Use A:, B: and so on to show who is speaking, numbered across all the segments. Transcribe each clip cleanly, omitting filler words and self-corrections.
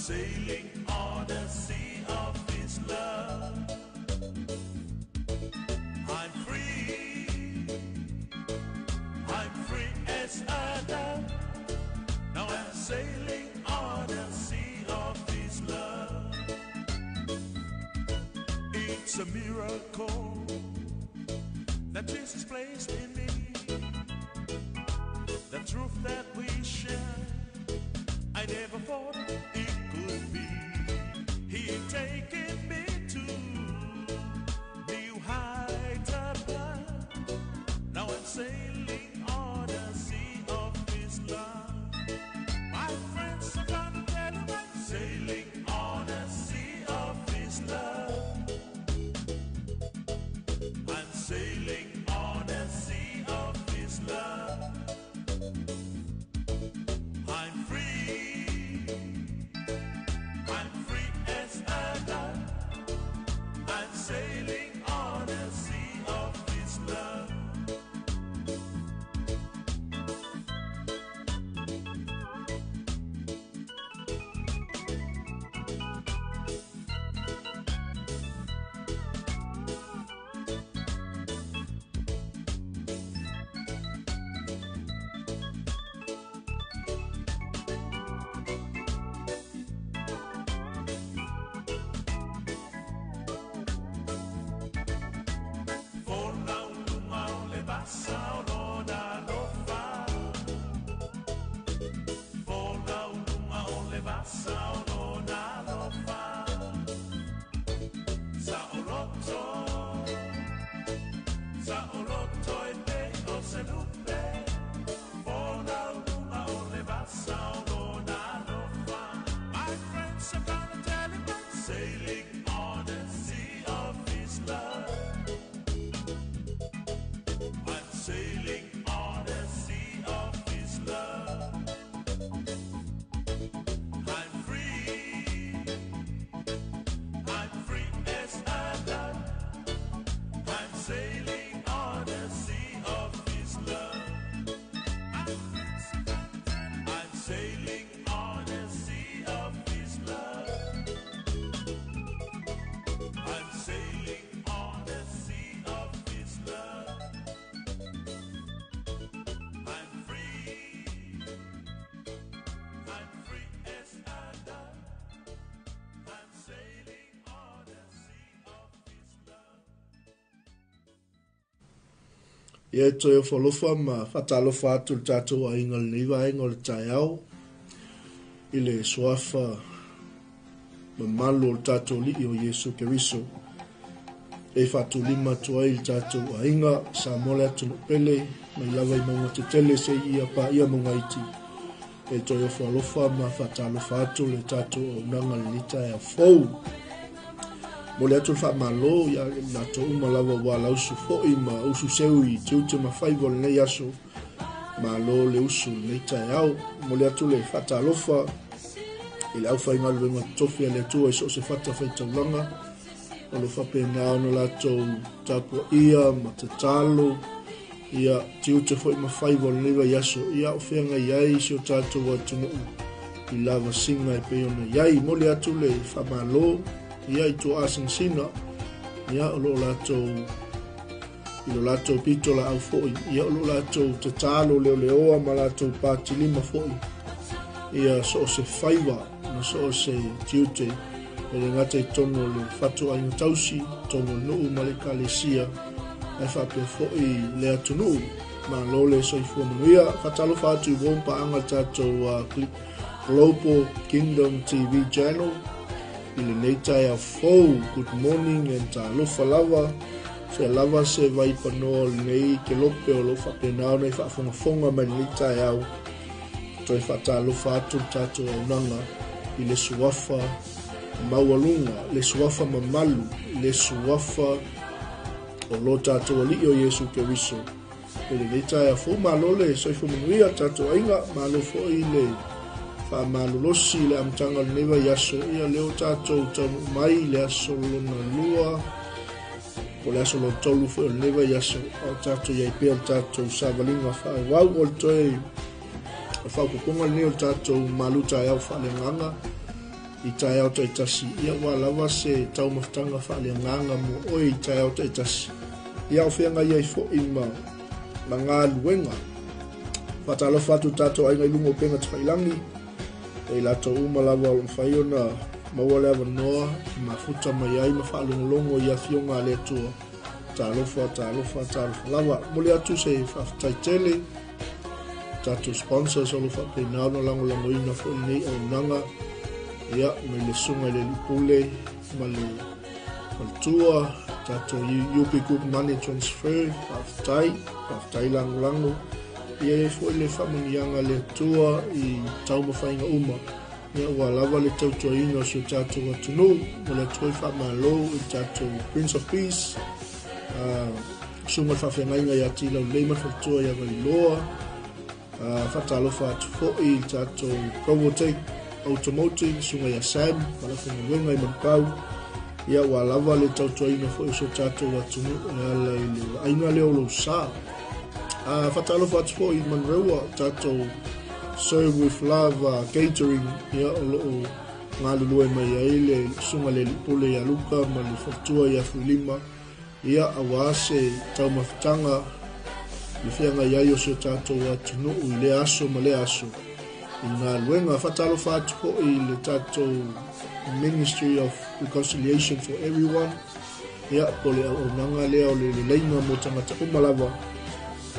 A: sailing on the sea of His love. I'm free. I'm free as a dove. Now I'm sailing on the sea of His love. It's a miracle that Jesus placed in me. The truth that we share, I never thought it could be. He taken me to new heights above. Now I'm sailing on the sea of His love. My friends are gonna tell him I'm sailing on the sea of His love. I'm sailing on the sea of His love. I'm free. I'm free as a dove. I'm sailing on the sea of His love. My friends are gonna tell him I'm sailing on the sea of His love. I'm sailing on the sea of His love. I'm free. I'm free as a dove. I'm sailing on the sea of His love. I'm sailing on the sea of His love. I'm sailing on the sea of His love. I'm free. I'm free as a dove. I'm sailing on the sea of His love.
B: Ia e toe ofo alofa ma faatalofa atu le tatou aiga lenei vaega o le taeao i le suafa mamalu o le tatou Alii o Iesu Keriso e faatulima atu ai le tatou aiga Samoa le atunuu pele mai lava i mauga tetele seia paia mauga iti. E toe ofo alofa ma faatalofa atu le tatou auaunaga lenei taeao fou. Momoli atu le faamalo ia latou uma lava ua alausu foi ma usu seu i tiute ma faiva o lenei aso. Malo le usu lenei taeao. Momoli atu le faatalofa i le aufaigaluega totofi a le Atua i so o se fata faitaulaga o lo faapena ona latou tapuaia ma tatalo ia tiute foi ma faiva o lenei vaiaso ia o feagai ai si o tatou atunuu i lavasiga e pei ona i ai. Momoli atu le faamalo ia i tuaasinasina ia o lo o latou i lo latou pito laau foi ia o lo o latou tatalo leoleoa ma latou patilima foi ia so o se faiva ma so o se tiute e le gata i totonu o le fatuaiga tausi, totonu o le nuu ma le ekalesia, ae faapea foi le atunuu. Malo le soifua manuia. Faatalofa atu i uo ma paaga le tatou Global Kingdom TV Channel i lenei taeao fou. Good morning and talofa lava. Sea lava se vaipanoa o lenei kelope o lo o faapena ona i faafogafoga mai lenei taeao. Toe faatalofa atu le tatou auaunaga i le suafa maualuga, le suafa mamalu, le suafa o lo tatou Alii o Iesu Keriso. I lenei taeao fou, malo le soifua manuia tatou aiga, malo foi le faamalolosi i le amataga o lenei vaiaso. Ia lea ua tatou taunuu mai i le aso lona lua, po o le aso lona tolu foi o lenei vaiaso, a o tatou i ai pea le tatou savaliga faaauau o le toe faaopoopoga lenei o le tatou malu taeao faaleagaga. I taeao taitasi, ia ua lava se taumafataga faaleagaga mo oe i taeao taitasi. Ia o feagai ai foi ma ma galuega. Faatalofa atu tatou aiga i luga o upega tafailagi, e i latou uma lava o lo o mafai ona maua le avanoa e mafuta mai ai ma faalogologo i afioga a le Atua. Talofa, talofa, talofa lava. Momoli atu se faafetai tele tatou sponsors o lo o faapena ona lagolagoina foi lenei auaunaga, ia, mai le Susuga i le Alii Pule ma le faletua, tatou UP Group Money Transfer, faafetai, faafetai lagolago. Ia i ai foi le faamanuiaga a le Atua i taumafaiga uma, ia ua lava le tautuaina o si o tatou atunuu. Mo le atu foi faamalo i le tatou Prince of Peace, susuga i le faafeagaiga ia Tilaulelei ma le faletua ia Vailoa. Faatalofa atu foi i le tatou Provotech Automotive, susuga ia Sam ma le aufaigaluega i Manukau. Ia ua lava le tautuaina foi o si o tatou atunuu e ala i le vaaiga lea o lou sa. Faatalofa atu foi i Manurewa, tatou Serve with Love Catering, ia o lo o galulue mai ai le susuga le Alii Pule ia Luka ma le faletua ia Fuilima. Ia, aua se taumafataga le feagai ai o si o tatou atunuu i lea aso ma lea aso i galuega. Faatalofa atu foi i le tatou Ministry of Reconciliation for Everyone, ia, po o le auaunaga lea o le leleiga mo tagata uma lava,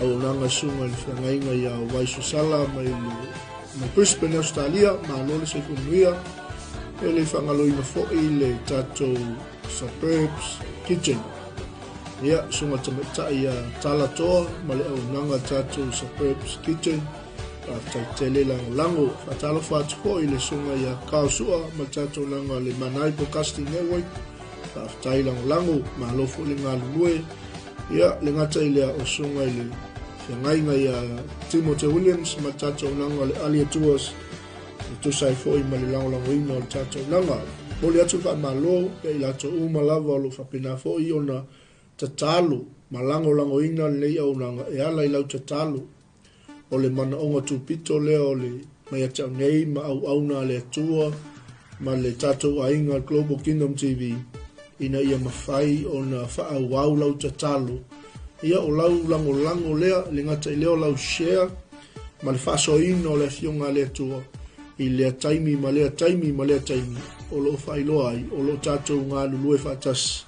B: auaunaga susuga i le feagaiga ia Waisusala mai le mai Brisbane, Australia. Malo le soifua manuia. E le faagaloina foi le tatou Suburbs Kitchen. Ia, susuga tamaitai ia Talatoa ma le auaunaga tatou Suburbs Kitchen. Faafetai tele lagolago. Faatalofa atu foi i le susuga ia Kao Sua ma le tatou auaunaga le Manai Broadcasting Network. Faafetai lagolago, malo foi le galulue. Ia, le gata i lea o susuga i le feagaiga ia Timote Williams ma le tatou auaunaga le Alia Tours e tusa ai foi ma le lagolagoina o le tatou auaunaga. Momoli atu le faamalo ia i latou uma lava o lo o faapena foi ona tatalo ma lagolagoina lenei auaunaga e ala i lau tatalo. O le manaoga tupito lea o le mai ia te au nei ma auauna a le Atua ma le tatou aiga Global Kingdom TV ina ia mafai ona faaauau lau tatalo. Ia o lau lagolago lea, le gata i lea o lau share ma le faasoaina o le Afioga a le Atua i lea taimi ma lea taimi ma lea taimi o lo o faailoa ai o lo o tatou galulue faatasi.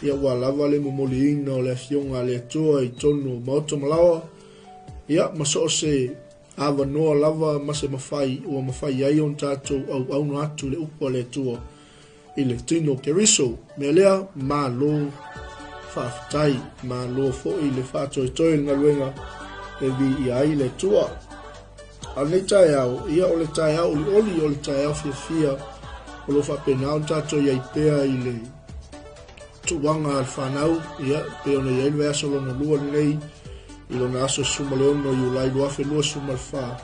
B: Ia ua lava le momoliina o le Afioga a le Atua i totonu o maota ma laoa, ia ma so o se avanoa lava ma se mafai ua mafai ai ona tatou auauna atu i le upu a le Atua i le tino o Keriso. Mea lea, malo faafetai, malo foi le faatoetoe i le galuega e viia ai le Atua. A o lenei taeao, ia o le taeao olioli, o le taeao fiafia, o lo o faapena ona tatou i ai pea i le tuuaga a le fanau, ia, pei ona i ai le vaiaso lona lua lenei, i lona aso 16 o Iulai 2024.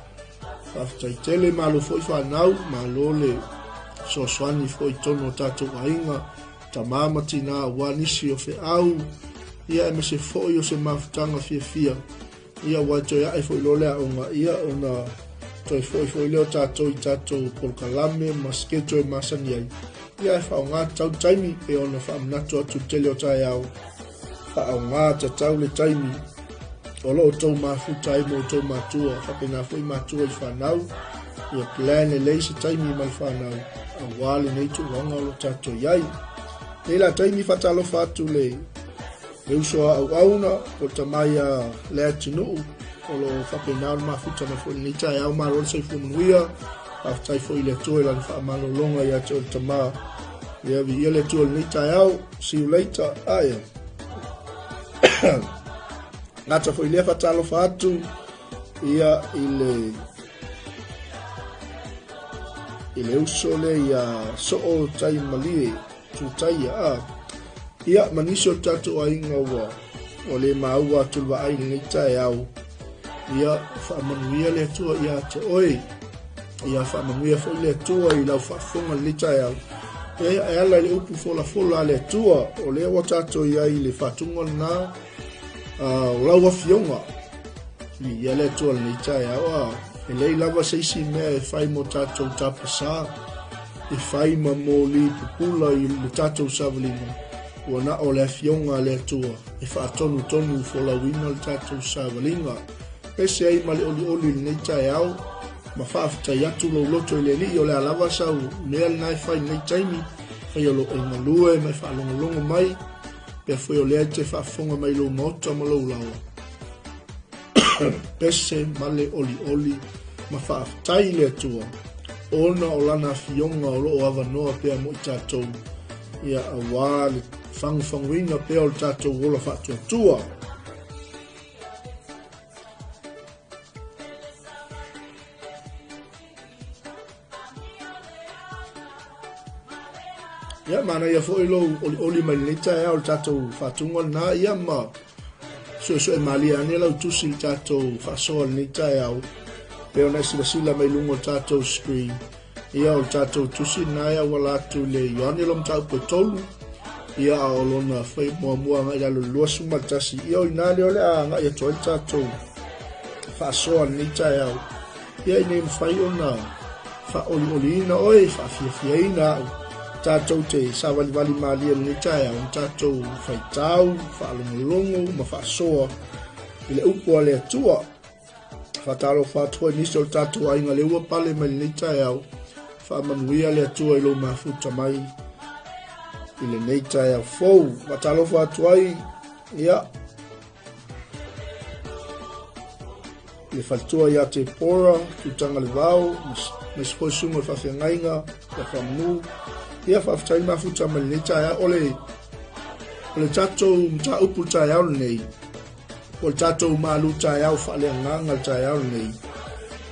B: Faafetai tele, malo foi fanau, malo le fesoasoani foi i totonu o tatou aiga, tama ma tina aua nisi o feau, ia aemaise foi o se mafutaga fiafia, ia ua toe ae foi loa le aoga, ia ona toe foi foi lea o tatou i tatou polokalame ma schedule e masani ai, ia e faaaoga tatau le taimi, e ona faamanatu atu le tele o taeao, faaaoga tatau le taimi o lo o outou mafuta ai ma outou matua, faapena foi matua i fanau, ia plan lelei se taimi ma le fanau, aua lenei tulaga o lo o tatou i ai. Nei la taimi faatalofa atu le Le uso a auauna, o le tama ia le atunuu, o lo o faapena ona mafuta mai foi i lenei taeao, malo le soifua manuia, faafetai foi i le Atua i lana faamalologa ia te oe le tama. Ia viia le Atua i lenei taeao, see you later, aia. Gata foi lea faatalofa atu ia i le i le uso lea ia Soo Taimalie Tutaia, a. Ia, ma nisi o le tatou aiga ua, ua le maua atu le vaai i lenei taeao. Ia, faamanuia le Atua ia te oe. Ia, faamanuia foi le Atua i lau faafofoga i lenei taeao. Ia, e ala i le upu folafola a le Atua, o lea ua tatou i ai i le faatuga lena, o lau afioga. Ia le Atua i lenei taeao, a. E leai lava se isi mea e fai mo tatou tapasā. e fai ma moli pupula i le tatou savaliga, ua na o le Afioga a le Atua e faatonutonu folauina le tatou savaliga. Pese ai ma le olioli i lenei taeao, ma faafetai atu lou loto i le Alii o le a lava sau mea lena e fai i lenei taimi, fai o lo o galue ma e faalogologo mai, pea foi o lea e te faafofoga mai i lou maota ma lou laoa. Pese ma le olioli ma faafetai i le Atua, ona o lana afioga o lo o avanoa pea mo i tatou, ia auā le fagufaguina pea o le tatou ola faatuatua. Ia, manaia foi lou olioli mai lenei taeao le tatou faatuga lena, ia ma suesue malie ane lau tusi le tatou faasoa lenei taeao, pe ona e silasila mai luga o le tatou screen. Ia, o le tatou tusi lena e auala atu i le Ioane lo mataupu e 3, ia a o lona fai muamua agai lalo i le 21, ia o ina lea o le a agai atu ai le tatou faasoa lenei taeao. Ia ina ia mafai ona faaolioliina oe, faafiafiaina au, tatou te savalivali malie lenei taeao, ma tatou faitau, faalogologo ma faasoa i le upu a le Atua. Faatalofa atu foi nisi o le tatou aiga lea ua pale mai lenei taeao. Faamanuia le Atua i lou mafuta mai i lenei taeao fou. Faatalofa atu ai, ia, le faletua ia Tepora, Tutaga le Vao, aemaise foi susuga o le faafeagaiga ia Faamanu. Ia faafetai mafuta mai lenei taeao. O le tatou mataupu le taeao lenei, o le tatou malu taeao faaleagaga le taeao lenei,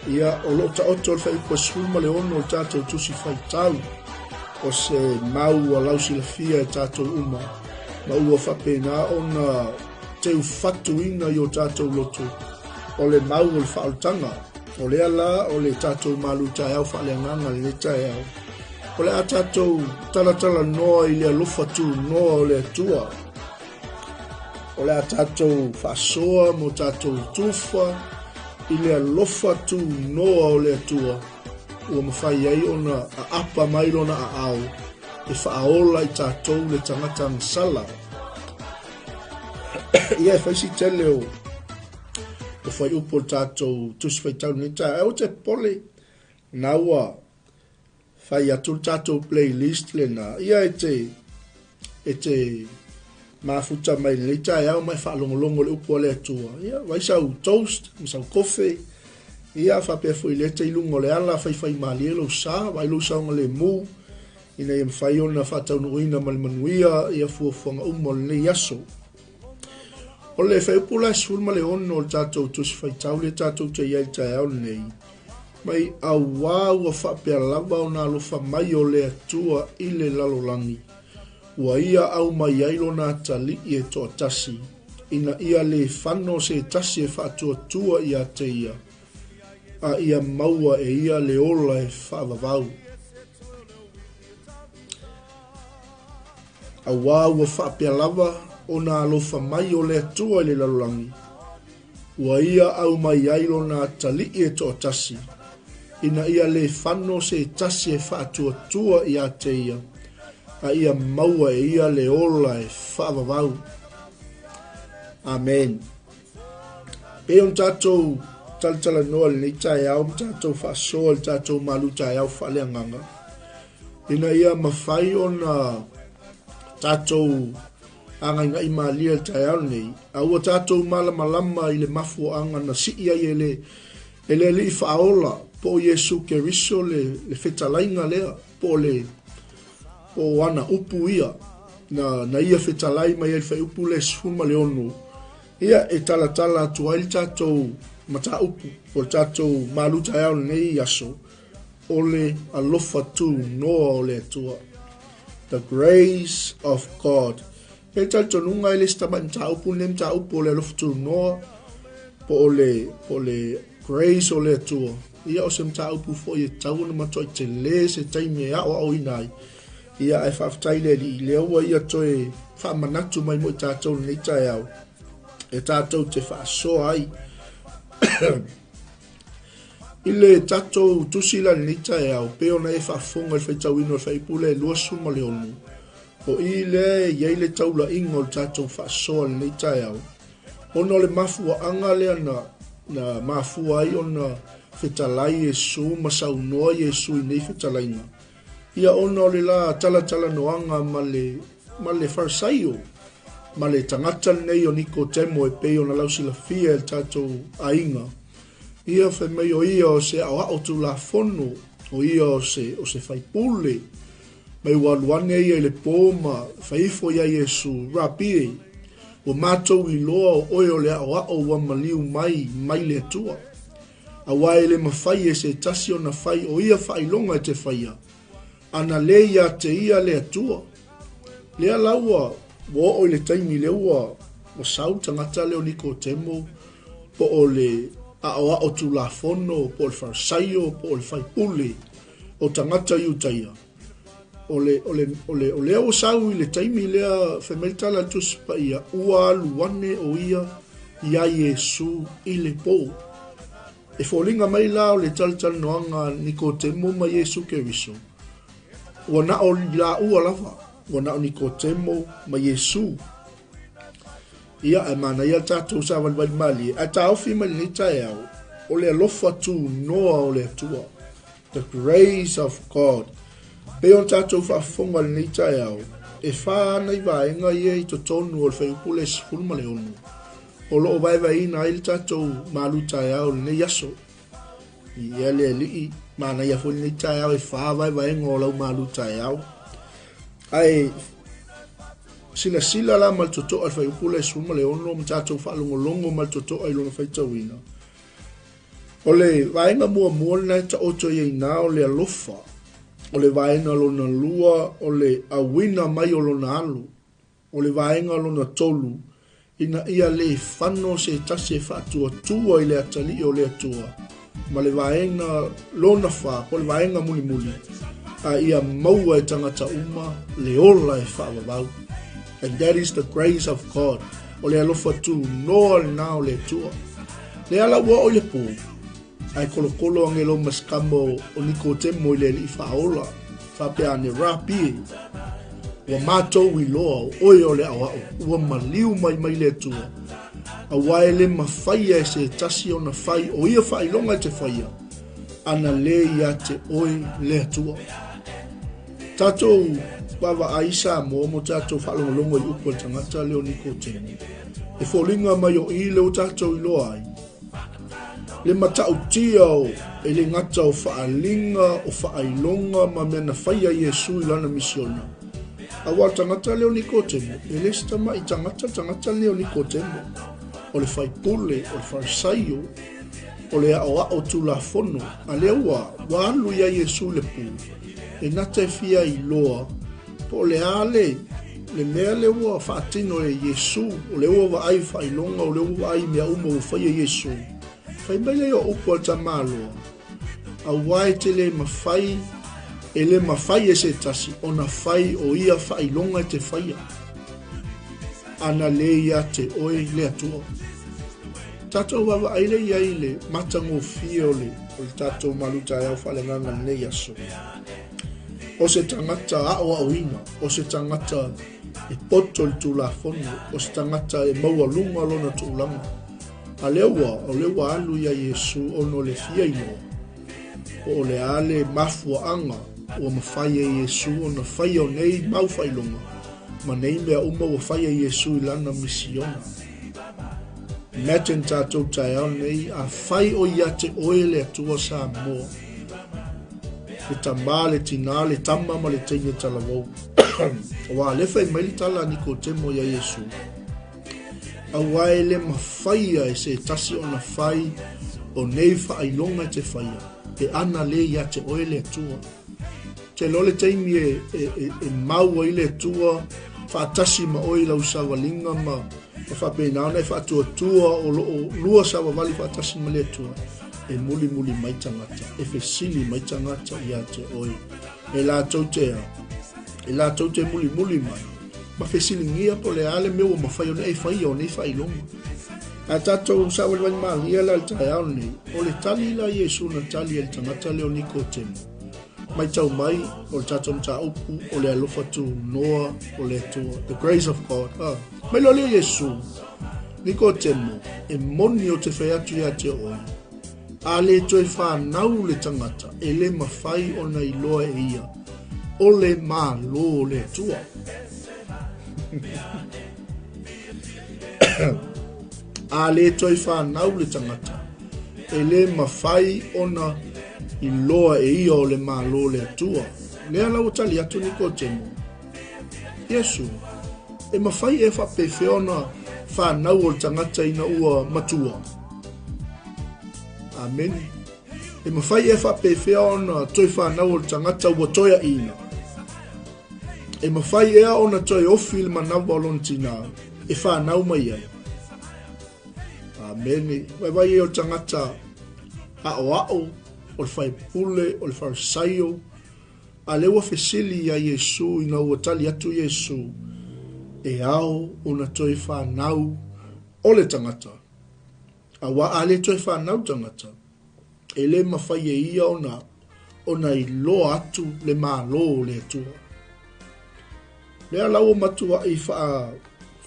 B: ia o lo o taoto le fuaiupu e 16 o le tatou tusi faitau, o se mau ua lausilafia e tatou uma, ma ua faapena ona teufatuina i o tatou loto, o le mau o le faaolataga. O lea la o le tatou malu taeao faaleagaga lenei taeao, o le a tatou talatalanoa i le alofa tunoa o le Atua. O le a tatou faasoa mo tatou tufa i le alofa tunoa o le Atua, ua mafai ai ona aapa mai lona aao e faaola i tatou le tagata agasala. Ia e fai si tele o fuaiupu o le tatou tusi faitau lenei taeao. Aua te popole, na ua fai atu le tatou playlist lena. Ia e te mafuta mai lenei taeao ma e faalogologo le upu a le Atua. Ia vai sau toast ma sau kofe. Ia faapea foi le te i luga o le ala faifai malie lou sa, vai lou saogalemu, ina ia mafai ona faataunuuina ma le manuia ia fuafuaga uma o lenei aso. O le fuaiupu la e 16 o le tatou tusi faitau le tatou te i ai i le taeao lenei, mai auā ua faapea lava ona alofa mai o le Atua i le lalolagi, ua ia aumai ai lona atalii e toatasi, ina ia le fano se tasi e faatuatua ia te ia, a ia maua e ia le ola e faavavau. Auā ua faapea lava ona alofa mai o le Atua i le lalolagi, ua ia aumai ai lona atalii e toatasi, ina ia le fano se tasi e faatuatua ia te ia, a ia maua e ia le ola e faavavau. Amen. Pei ona tatou talatalanoa lenei taeao ma tatou faasoa le tatou malu taeao faaleagaga, ina ia mafai ona tatou agaigai malie le taeao lenei, a ua tatou malamalama i le mafuaaga na sii ai e le Alii faaola po o Iesu Keriso le fetalaiga lea, po o le po o ana upu ia na ia fetalai mai ai le fuaiupu le 16, ia e talatala atu ai le tatou mataupu o le tatou malu taeao lenei aso, o le alofa tunoa o le Atua. The grace of God. E talitonuga e le se tamai mataupu lenei mataupu o le alofa tunoa, po o le grace o le Atua. Ia o se mataupu foi e tatau ona matuai tele se taimi e aoaoina ai. Ia ae faafetai le Alii, lea ua ia toe faamanatu mai mo i tatou lenei taeao, e tatou te faasoa ai. I le tatou tusi la i lenei taeao, pei ona e faafofoga i le faitauina o le Fuaiupu lea e 26, o i lea e i ai le taulaiga o le tatou faasoa i lenei taeao, ona o le mafuaaga lea na, na mafua ai ona fetalai Iesu ma saunoa Iesu i nei fetalaiga, ia ona o le la talatalanoaga ma le, ma le Farisaio, ma le tagata lenei o Nikotemo e pei ona lausilafia e le tatou aiga. Ia fai mai o ia o se aoao tulafono, o ia o se, o se faipule. Mai ua alu ane ia i le pō ma fai ifo iā Iesu, Rabi e, ua matou iloa o oe o le aoao ua maliu mai mai le Atua. Auā e le mafai e se tasi ona fai o ia faailoga e te faia, ana lē ia te ia le Atua. Lea la ua ua oo i le taimi lea ua ua sau le tagata lea o Nikotemo po o le aoao tulafono po o le Farisaio po o le faipule o tagata Iutaia. O le, o le, o le, o lea ua sau i le taimi lea fai mai le tala a le Tusi Paia, ua alu ane o ia iā Iesu i le pō. E foliga mai la o le talatalanoaga a Nikotemo ma Iesu Keriso, ua na o i laua lava, ua na o Nikotemo ma Iesu. Ia, ae manaia le tatou savalivali malie, ae taofi mai lenei taeao, o le alofa tunoa o le Atua, the grace of God. Pei ona tatou faafofoga i lenei taeao, e fā ana i vaega ia i totonu o le fuaiupu lea 16. O lo o vaevaeina ai le tatou malu taeao i lenei aso. Ia le alii, manaia foi lenei taeao e fā vaevaega o lau malu taeao. Ae silasila la ma le totoa i le fuaiupu lea 16 ma tatou faalogologo ma le totoa i lona faitauina. O le vaega muamua lena e taoto i ai ina o le alofa. O le vaega lona lua o le auina mai o lona alo. O le vaega lona tolu, ina ia le fano se tasi e faatuatua i le atalii o le Atua, ma le vaega lona fā, po o le vaega mulimuli, a ia maua e tagata uma le ola e faavavau. And that is the grace of God. O le alofa tunoa lena o le Atua. Lea la ua oo i le pō, Ae kolokolo agelo ma se kama o Nikotemo i le Alii Faaola, faapea ane, Rapi e, ua matou iloa o oe o le aoao, ua maliu mai mai le Atua, auā e le mafaia e se tasi ona fai o ia faailoga e te faia, ana lē ia te oe le Atua. Tatou vaavaai i Samoa mo tatou faalogologo i upu a le tagata lea o Nikotemo. E foliga mai o i lea ua tatou iloa ai, Le matautia o e le gata o faaaliga, o faailoga ma mea na faia Iesu i lana misiona. Aua o le tagata lea o Nikotemo, e le se tama'i tagata le tagata lenei o Nikotemo. O le faipule, o le Farisaio, o le aoao tulafono, a lea ua, ua alu ia Iesu i le pu, e nata e fia iloa Po o le a le, le mea lea ua faatino e Iesu, o lea ua vaai i faailoga, o lea ua vaai i mea uma ua faia Iesu. Fai mai lea o upu a le tamaloa, auā e te le mafai, e le mafai e se tasi ona fai o ia faailoga e te faia, ana lē ia te oe le Atua. Tatou vaavaai lea i ai i le matagofie o le, o le tatou malutaeao faaleagaga i lenei aso. O se tagata aoaoina, o se tagata e poto i le Tulafono, o se tagata e maualuga lona tulaga. A lea ua, o lea ua alu ia Iesu ona o le fia iloa, po o le a le mafuaaga ua mafai e Iesu ona faia o nei mau faailoga ma nei mea uma ua faia Iesu i lana misiona. Imagine tatou taeao nei, afai o ia te oe le Atua Samoa, le tamā, le tinā, le tama ma le teine talavou. Auā lea fai mai le tala a Nikotemo iā Iesu, Auā e le mafaia e se tasi ona fai o nei faailoga e te faia, pe ana lē ia te oe le Atua. Te iloa le taimi e, e, e, e mau ai le Atua faatasi ma oe i lau savaliga ma, ma faapena ona e faatuatua o lo o lua savavali faatasi ma le Atua, e mulimuli mai tagata, e fesili mai tagata ia te oe. E latou te a, e latou te mulimuli mai, ma fesiligia po o le a le mea ua mafai ona e faia o nei faailoga. Ae tatou savalivali malie la i le taeao lenei, o le tali la Iesu na tali ai i le tagata lea o Nikodemo. Matau mai, o le tatou mataupu o le alofa tunoa o le Atua, the grace of God. Ah. Mai loa lea Iesu, Nikodemo, e moni ou te fai atu ia te oe, a le toe fanau le tagata, e le mafai ona iloa e ia o le Malo o le Atua. A le toe fanau le tagata, e le mafai ona iloa e ia o le Malo o le Atua. Lea la ua tali atu Nikodemo, Iesu, e mafai ea faapefea ona fanau o le tagata ina ua matua? Amene. E mafai ea faapefea ona toe fanau o le tagata ua toeaina? E mafai ea ona toe ofi le manawa o lona tinā e fanau mai ai? Amene. Vaivai e o le tagata aʻoaʻo, o le faipule, o le Farisaio, a lea ua fesili iā Iesu ina ua tali atu Iesu, e ao ona toe fanau o le tagata. Auā a le toe fanau tagata, e le mafai e ia ona ona iloa atu le Malo o le Atua. Lea la ua matuaʻi faa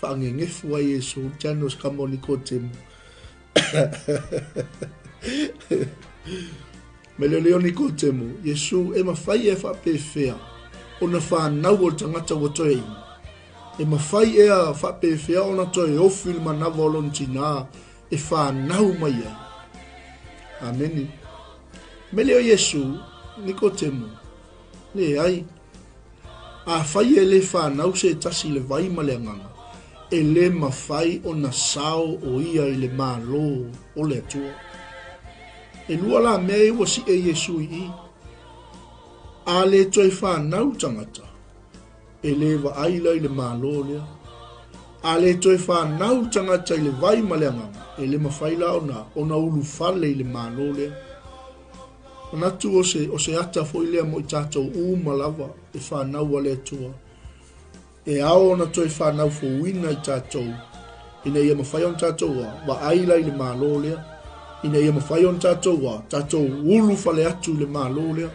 B: faagegefu ai Iesu, Janos kama o Nikodemo. Me le leo Nikodemo, Iesu e mafai e faapefea ona fanau o le tagata ua toeaina. E mafai ea faapefea ona toe ofi le manawa o lona tinā e fanau mai ai. Amene. Mele o Iesu, Nikotemo, leai. Afai e le fanau se tasi i le vai ma le agaga, e le mafai ona sao o ia i le Malo o le Atua. E lua la mea ia ua siʻe Iesu i i. A le toe fanau le tagata, E le vaai la i le Malo lea. A le toe fanau le tagata i le vai ma le agaga, e le mafai la ona, ona ulufale i le Malo lea. Manatu o se, o se ata foi lea mo i tatou uma lava e fanau a le Atua. E ao ona toe fanau fouina i tatou, ina ia mafai ona tatou a, vaai la i le Malo lea, ina ia mafai ona tatou a, tatou ulufale atu i le Malo lea.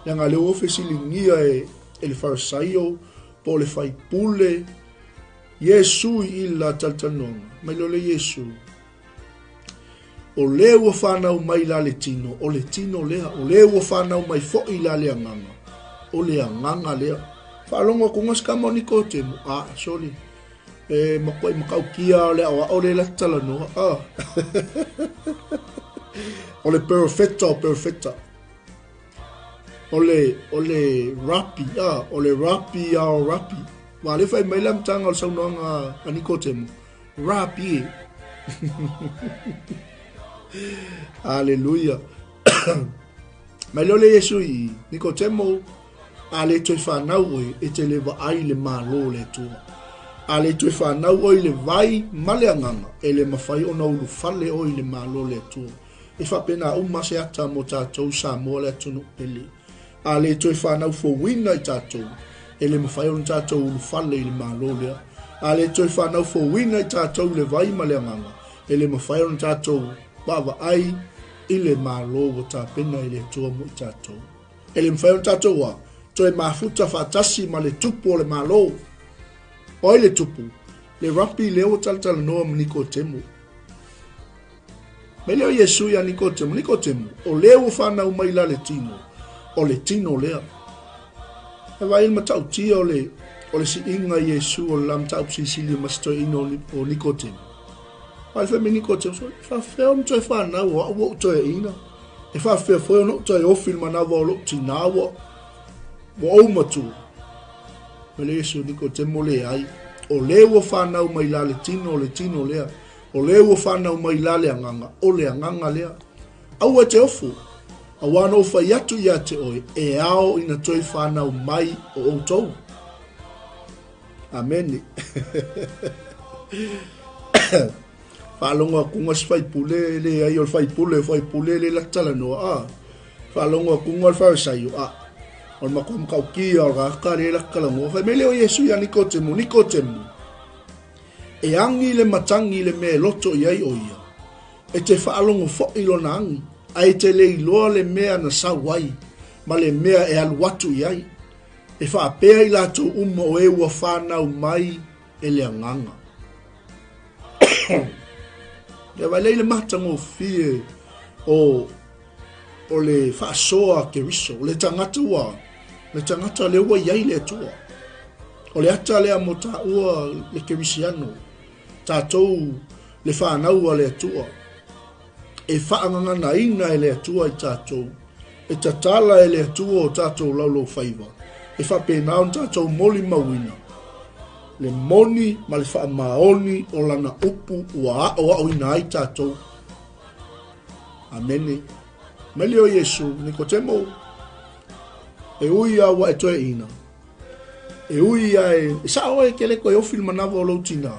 B: Leaga lea ua fesiligia e, e le Farisaio po o le faipule Iesu i la talatalanoaga. Mai loa le Iesu, o le ua fanau mai la le tino, o le tino lea, o le ua fanau mai foʻi la le agaga, o le agaga lea. Faalogo atu se kama o Nikodemo, ah, sorry, e matuai matautia o le aoao le la talanoa, ah. O le perfecta o perfecta. O le, o le rapi, a, o le rapi a o rapi. Wa le fai mai le amataga o le saunoaga a Nikotemo, rapi e. Aleluia. Mai leo le Iesu i Nikotemo, a le toe fanau oe, e te le vaai le Malo o le Atua. A le toe fanau oe i le vai ma le agaga, e le mafai ona ulufale oe i le Malo o le Atua. E faapena uma se ata mo tatou Samoa le atunuu pele. A le toe fanau fouina i tatou, e le mafai ona tatou ulufale i le Malo lea. A le toe fanau fouina i tatou i le vai ma le agaga, e le mafai ona tatou vaavaai i le Malo ua tapena e le Atua mo i tatou. E le mafai ona tatou a toe mafuta faatasi ma le tupu o le Malo. O ai le tupu? Le rapi lea ua talatalanoa ma Nikotemo. Mai lea o Iesu iā Nikotemo, Nikotemo, o le ua fanau mai la le tino, o le tino lea. E vaai le matautia o le, o le siiga i Iesu o le la mataupu silisili ma se toeaina o Nikotemo. Vaai fai mai Nikotemo, so, e faafefea ona toe fanau o au ua ou toeaina. E faafefea foi ona ou toe ofi i le manawa o lou tinā ua, ua ou matua. Mai lea Iesu Nikotemo, leai, o le ua fanau mai la le tino, o le tino lea. O le ua fanau mai la le agaga, o le agaga lea. Aua e te ofo, auā na ou fai atu ia te oe, e ao ina toe fanau mai o outou. Amene. Faalogo atu se faipule, leai o le faipule, o faipule le la talanoa. Ah, faalogo atu le Farisaio, ah, o le matua matautia o le tagata le la talanoa. Fai mai lea o Iesu ia Nikotemo, Nikotemo. E agi le matagi i le mea e loto i ai o ia, e te faalogo foi lona agi, ae e te le iloa le mea na sau ai ma le mea e alu atu i ai. E faapea i latou uma o e ua fanau mai e le Agaga. Ia vaai le matagofie o o le faasoa a Keriso, o le tagata ua, le tagata lea ua i ai le Atua. O le ata lea mo taua le Kerisiano, tatou le fanau a le Atua, e faagaganaina e le Atua i tatou, e tatala e le Atua o tatou laulaufaiva, e faapena ona tatou molimauina le moni ma le faamaoni o lana upu ua aoaoina ai tatou. Amene. Mai lea o Iesu, Nikotemo, e ui a ua e toeaina, e ui a e, e sao e ke le koe ofi le manawa o lou tina,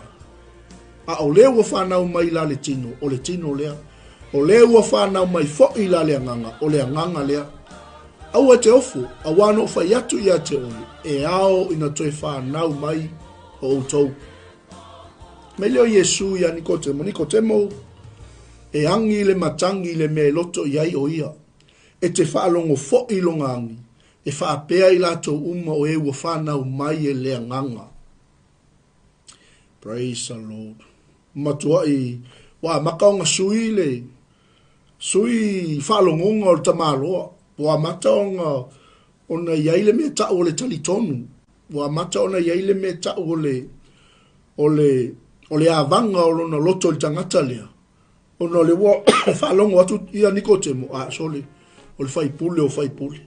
B: a o le ua whanau mai la le tino, o le tino lea, o le ua whanau mai fo'i la le agaga, o le agaga lea. Aua e te ofo, auā na ou fai atu ia te oe, e ao ina toe whanau mai o outou. Mai lea o Iesu ia Nikotemo, Nikotemo, e agi le matagi i le mea e loto i ai o ia, e te faalogo fo'i lona agi, e faapea i latou uma o e ua fanau mai e le Agaga. Praise the Lord. Matuai ua amata ona sui le sui faalogoga o le tamaloa, ua amata ona ona i ai le mea tau o le talitonu, ua amata ona i ai le mea tau o le o le o le avaga o lona loto i le tagata lea, ona o le ua faalogo atu ia Nikotemo, a sole, o le faipule o faipule,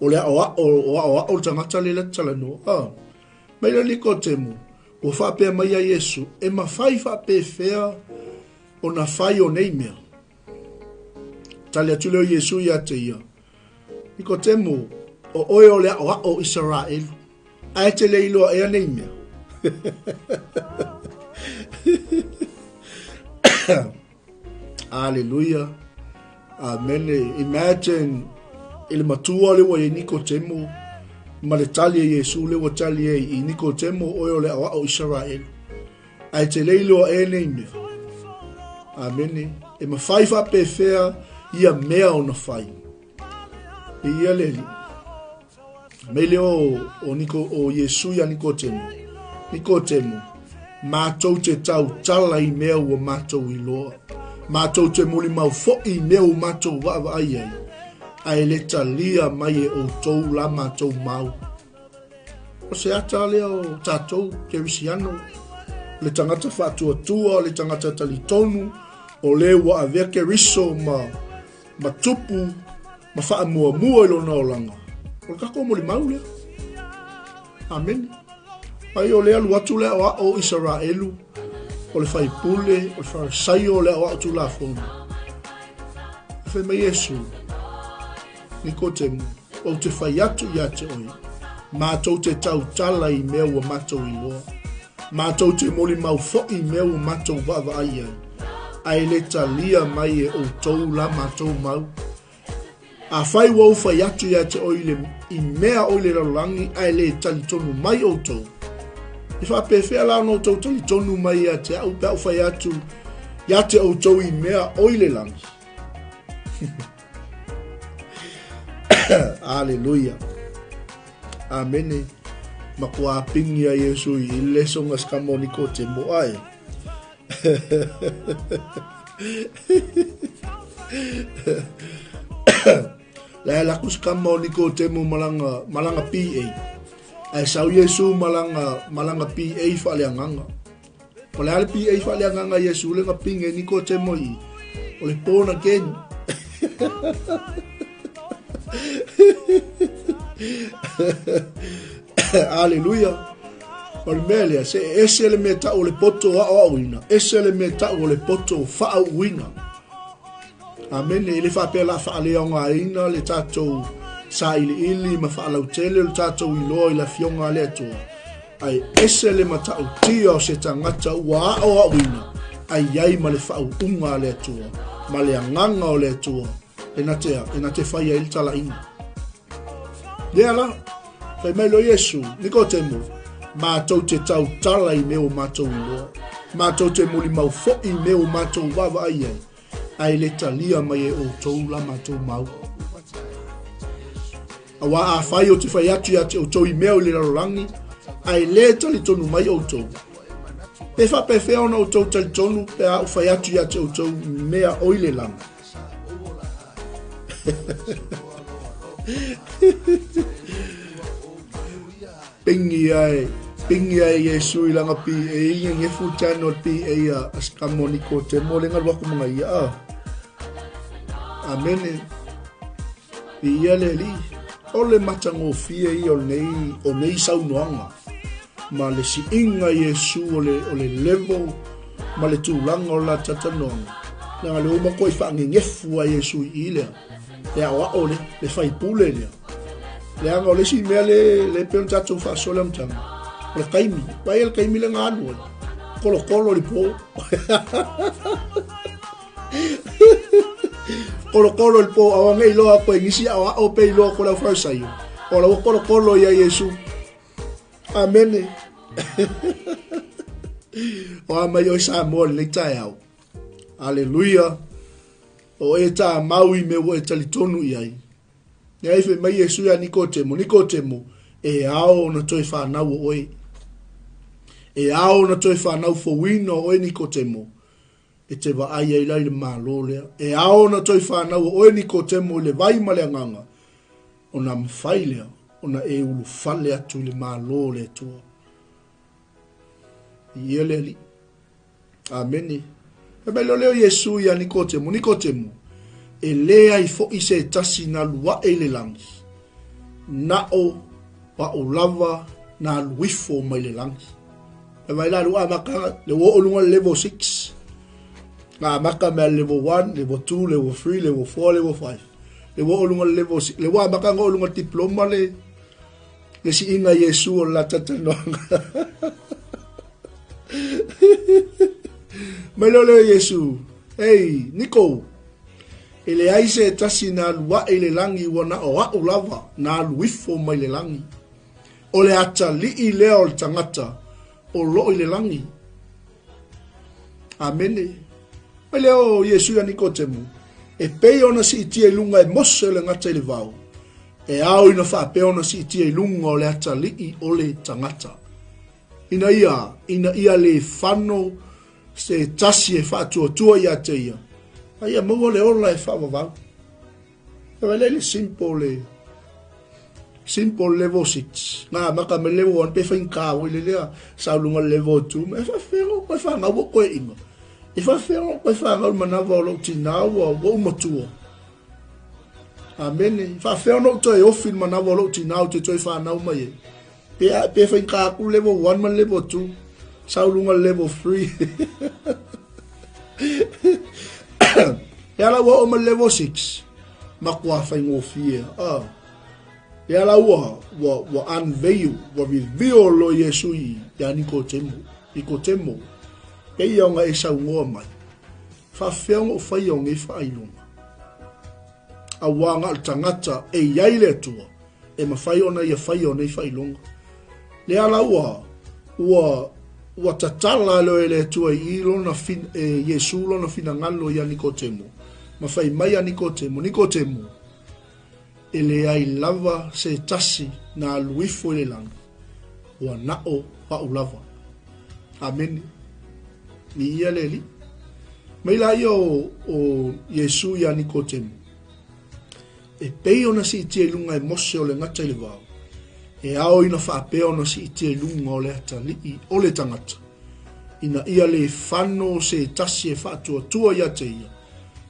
B: o le aoao o aoao le tagata lea le talanoa. Ah, mai le Nikotemo, ua faapea mai ia Iesu, e mafai faapefea ona fai o nei mea. Tali atu lea o Iesu ia te ia, Nikotemo, o oe o le aoao o Isaraelu, ae te le iloa ea nei mea. Aleluia. Amene. Imagine i le matua le ua i Nikotemo ma le tali e Iesu le ua tali e i Nikotemo oe o le aoao Isaraelu. Ae te le iloa e nei mea. Amene. E mafai faapefea ia mea ona fai. E ia le Alii. Mei lea o, o, Niko, o Iesu ia Nikotemo. Nikotemo, matou te tautala i mea ua matou iloa. Matou te molimau foi i mea ua matou vaavaai ai. Ae le talia mai e outou la matou mau. O se ata lea o tatou Kerisiano, le tagata faatuatua, le tagata talitonu, o le ua avea Keriso ma, ma tupu ma faamuamua i lona olaga. O le tatou molimau lea. Amene. Ai o le alu atu le aoao o Isaraelu, o le faipule, o le Farisaio, o le aoao Tulafono. Fai mai Iesu, Nikotemo, ou te fai atu ia te oe, matou te tautala i mea ua matou iloa, matou te molimau foi i mea ua matou vaavaai ai, ae le talia mai e outou la matou mau. Afai ua ou fai atu ia te oe le, i mea o i le lalolagi ae le talitonu mai outou, e faapefea la ona outou talitonu mai ia te au pe a ou fai atu ia te outou i mea o i le lagi? Aleluia. Amene. Matua pingi a Iesu i lesonga ska mo Nikotemo ae. La la ku ska mo Nikotemo malanga malanga PA. Ae sau Iesu malanga malanga PA faaleagaga. O le a le PA faaleagaga Iesu le nga pingi e Nikotemo i o le born again. Aleluia. O le mea lea, se ese le mea tau o le poto aoaoina, ese le mea tau o le poto faauuina. Amene, e le faapea la faaleaogaina le tatou sailiili ma faalautele o le tatou iloa i le afioga a le Atua. Ae ese le matautia o se tagata ua aoaoina ai iai ma le faauuga a le Atua, ma le agaga o le Atua, e na te, e na te fai ai le talaiga. Lea la, fai mai lo Iesu, Nikotemo, matou te tautala i mea ua matou iloa. Matou te molimau foi i mea ua matou vaavaai ai, ae le talia mai e outou la matou mau. Auā afai ou te fai atu ia te outou i mea o i le lalolagi, ae le talitonu mai outou, pe faapefea ona outou talitonu pe a ou fai atu ia te outou i mea o i le lagi? Pingi ai, pingi ai Iesu i langa PA, ngegefu channel PA a skamo ni ko te mo lenga luaku mga ia. Ah. Amene. I ia le alii, o le matagofie ia o lenei, o nei saunoaga, ma le siiga i Iesu o le, o le level ma le tulaga o la talatalanoaga, leaga lea ua matuai faagegefu lava Iesu i i lea, le aoao lea, le faipule lea. Leaga o le isi mea le, le pei ona tatou faasoa i le amataga, o le taimi, vaai le taimi lea na alu ai, tolotolo i le po. Kolokolo i le po aua nei iloa koe nisi aoao pe iloa ko lau Farisaio. O la ua kolokolo ia Iesu. Amene. O a mai oe Samoa i lenei taeao. Aleluia. O e tā mau i mea ua e talitonu i ai. Leai fai mai Iesu ia Nikotemo, Nikotemo, e ao ona toe whanau o oe. E ao ona toe whanau fouina o oe Nikotemo. E te vaai ai la i le Malo lea. E ao ona toe whanau o oe Nikotemo i le vai ma le agaga, ona mawhai lea, ona e ulufale atu i le Malo o le Atua. I ia le Alii. Amene. Fai mai loa lea o Iesu ia Nikotemo, Nikotemo, e leai foʻi se tasi na alu aʻe i le lagi, na o a'u lava na alu ifo mai le lagi. E vai la lu amaka le ua oo luga le level 6. Na amaka mea level 1, level 2, level 3, level 4, level 5. Le ua oo luga le level 6. Le ua amaka nga oo luga diploma le le siiga Iesu o le la talatalanoaga. Mai lea o lea Iesu, Ei, Niko, e leai se tasi na alu aʻe i le lagi ua na o a'u lava na alu ifo mai le lagi. O le atalii lea o le tagata o loo i le lagi. Amene. Mai lea o Iesu ia Nikotemu, e pei ona siitia i luga e Mose o le gata i le vao, e ao ina faapea ona siitia i luga o le atalii o le tagata. Ina ia, ina ia le fano se tasi e faatuatua ia te ia, a ia maua le ola e faavavau. E vai le simple le simple level 6. Nga maka me level 1 pe whain kā o le lea sa lunga level 2. E whawhengo koe whangau o koe inga. E whawhengo koe whangau manawa o lou tinā ua ua umatua. Amene. Whawhengo no toe ofi manawa o lou tinā o te toe whanau mai e. Pe, pe whain kā aku level 1 ma level 2. Sa lunga level 3. E ala ua oo ma le level 6, makuā faigofie. Ah. E ala ua, ua, ua unveil, ua reveal loa Iesu i, iā Nikotemo. Nikotemo, pei ona e saunoa mai, faafefea ona ou faia o nei faailoga? Auā na o le tagata e i ai le Atua, e mafai ona ia faia o nei faailoga. Lea la ua, ua, ua tatala loa e le Atua i lona fin, e Iesu lona finagalo ia Nikotemo, ma fai mai ia Nikotemo, Nikotemo, e leai lava se tasi na alu ifo i le lagi, ua na'o a'u lava. Amene. Ni ia le Alii. Mai la ia o, o Iesu ia Nikotemo. E pei ona siitia i luga e Mose o le gata i le vao, e ao ina faapea ona siitia i luga o le atalii o le tagata, ina ia le fano se tasi e faatuatua ia te ia,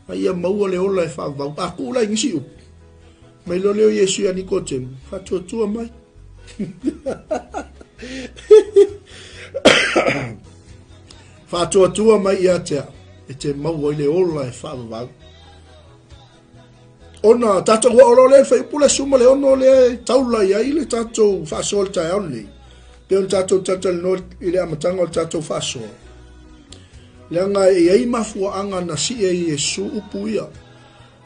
B: a ia maua le ola e faavavau. A kuu la i nisi upu, mai loa lea o Iesu ia Nikotemu, faatuatua mai. Faatuatua mai ia te au, e te maua i le ola e faavavau. Ona tatou oo loa lea i le fuaiupu le 16 lea e taula i ai le tatou faasoa i le taeao lenei. Pei ona tatou talatalanoa i le amataga o le tatou faasoa. Leaga e i ai mafuaaga na sii ai e Iesu upu ia.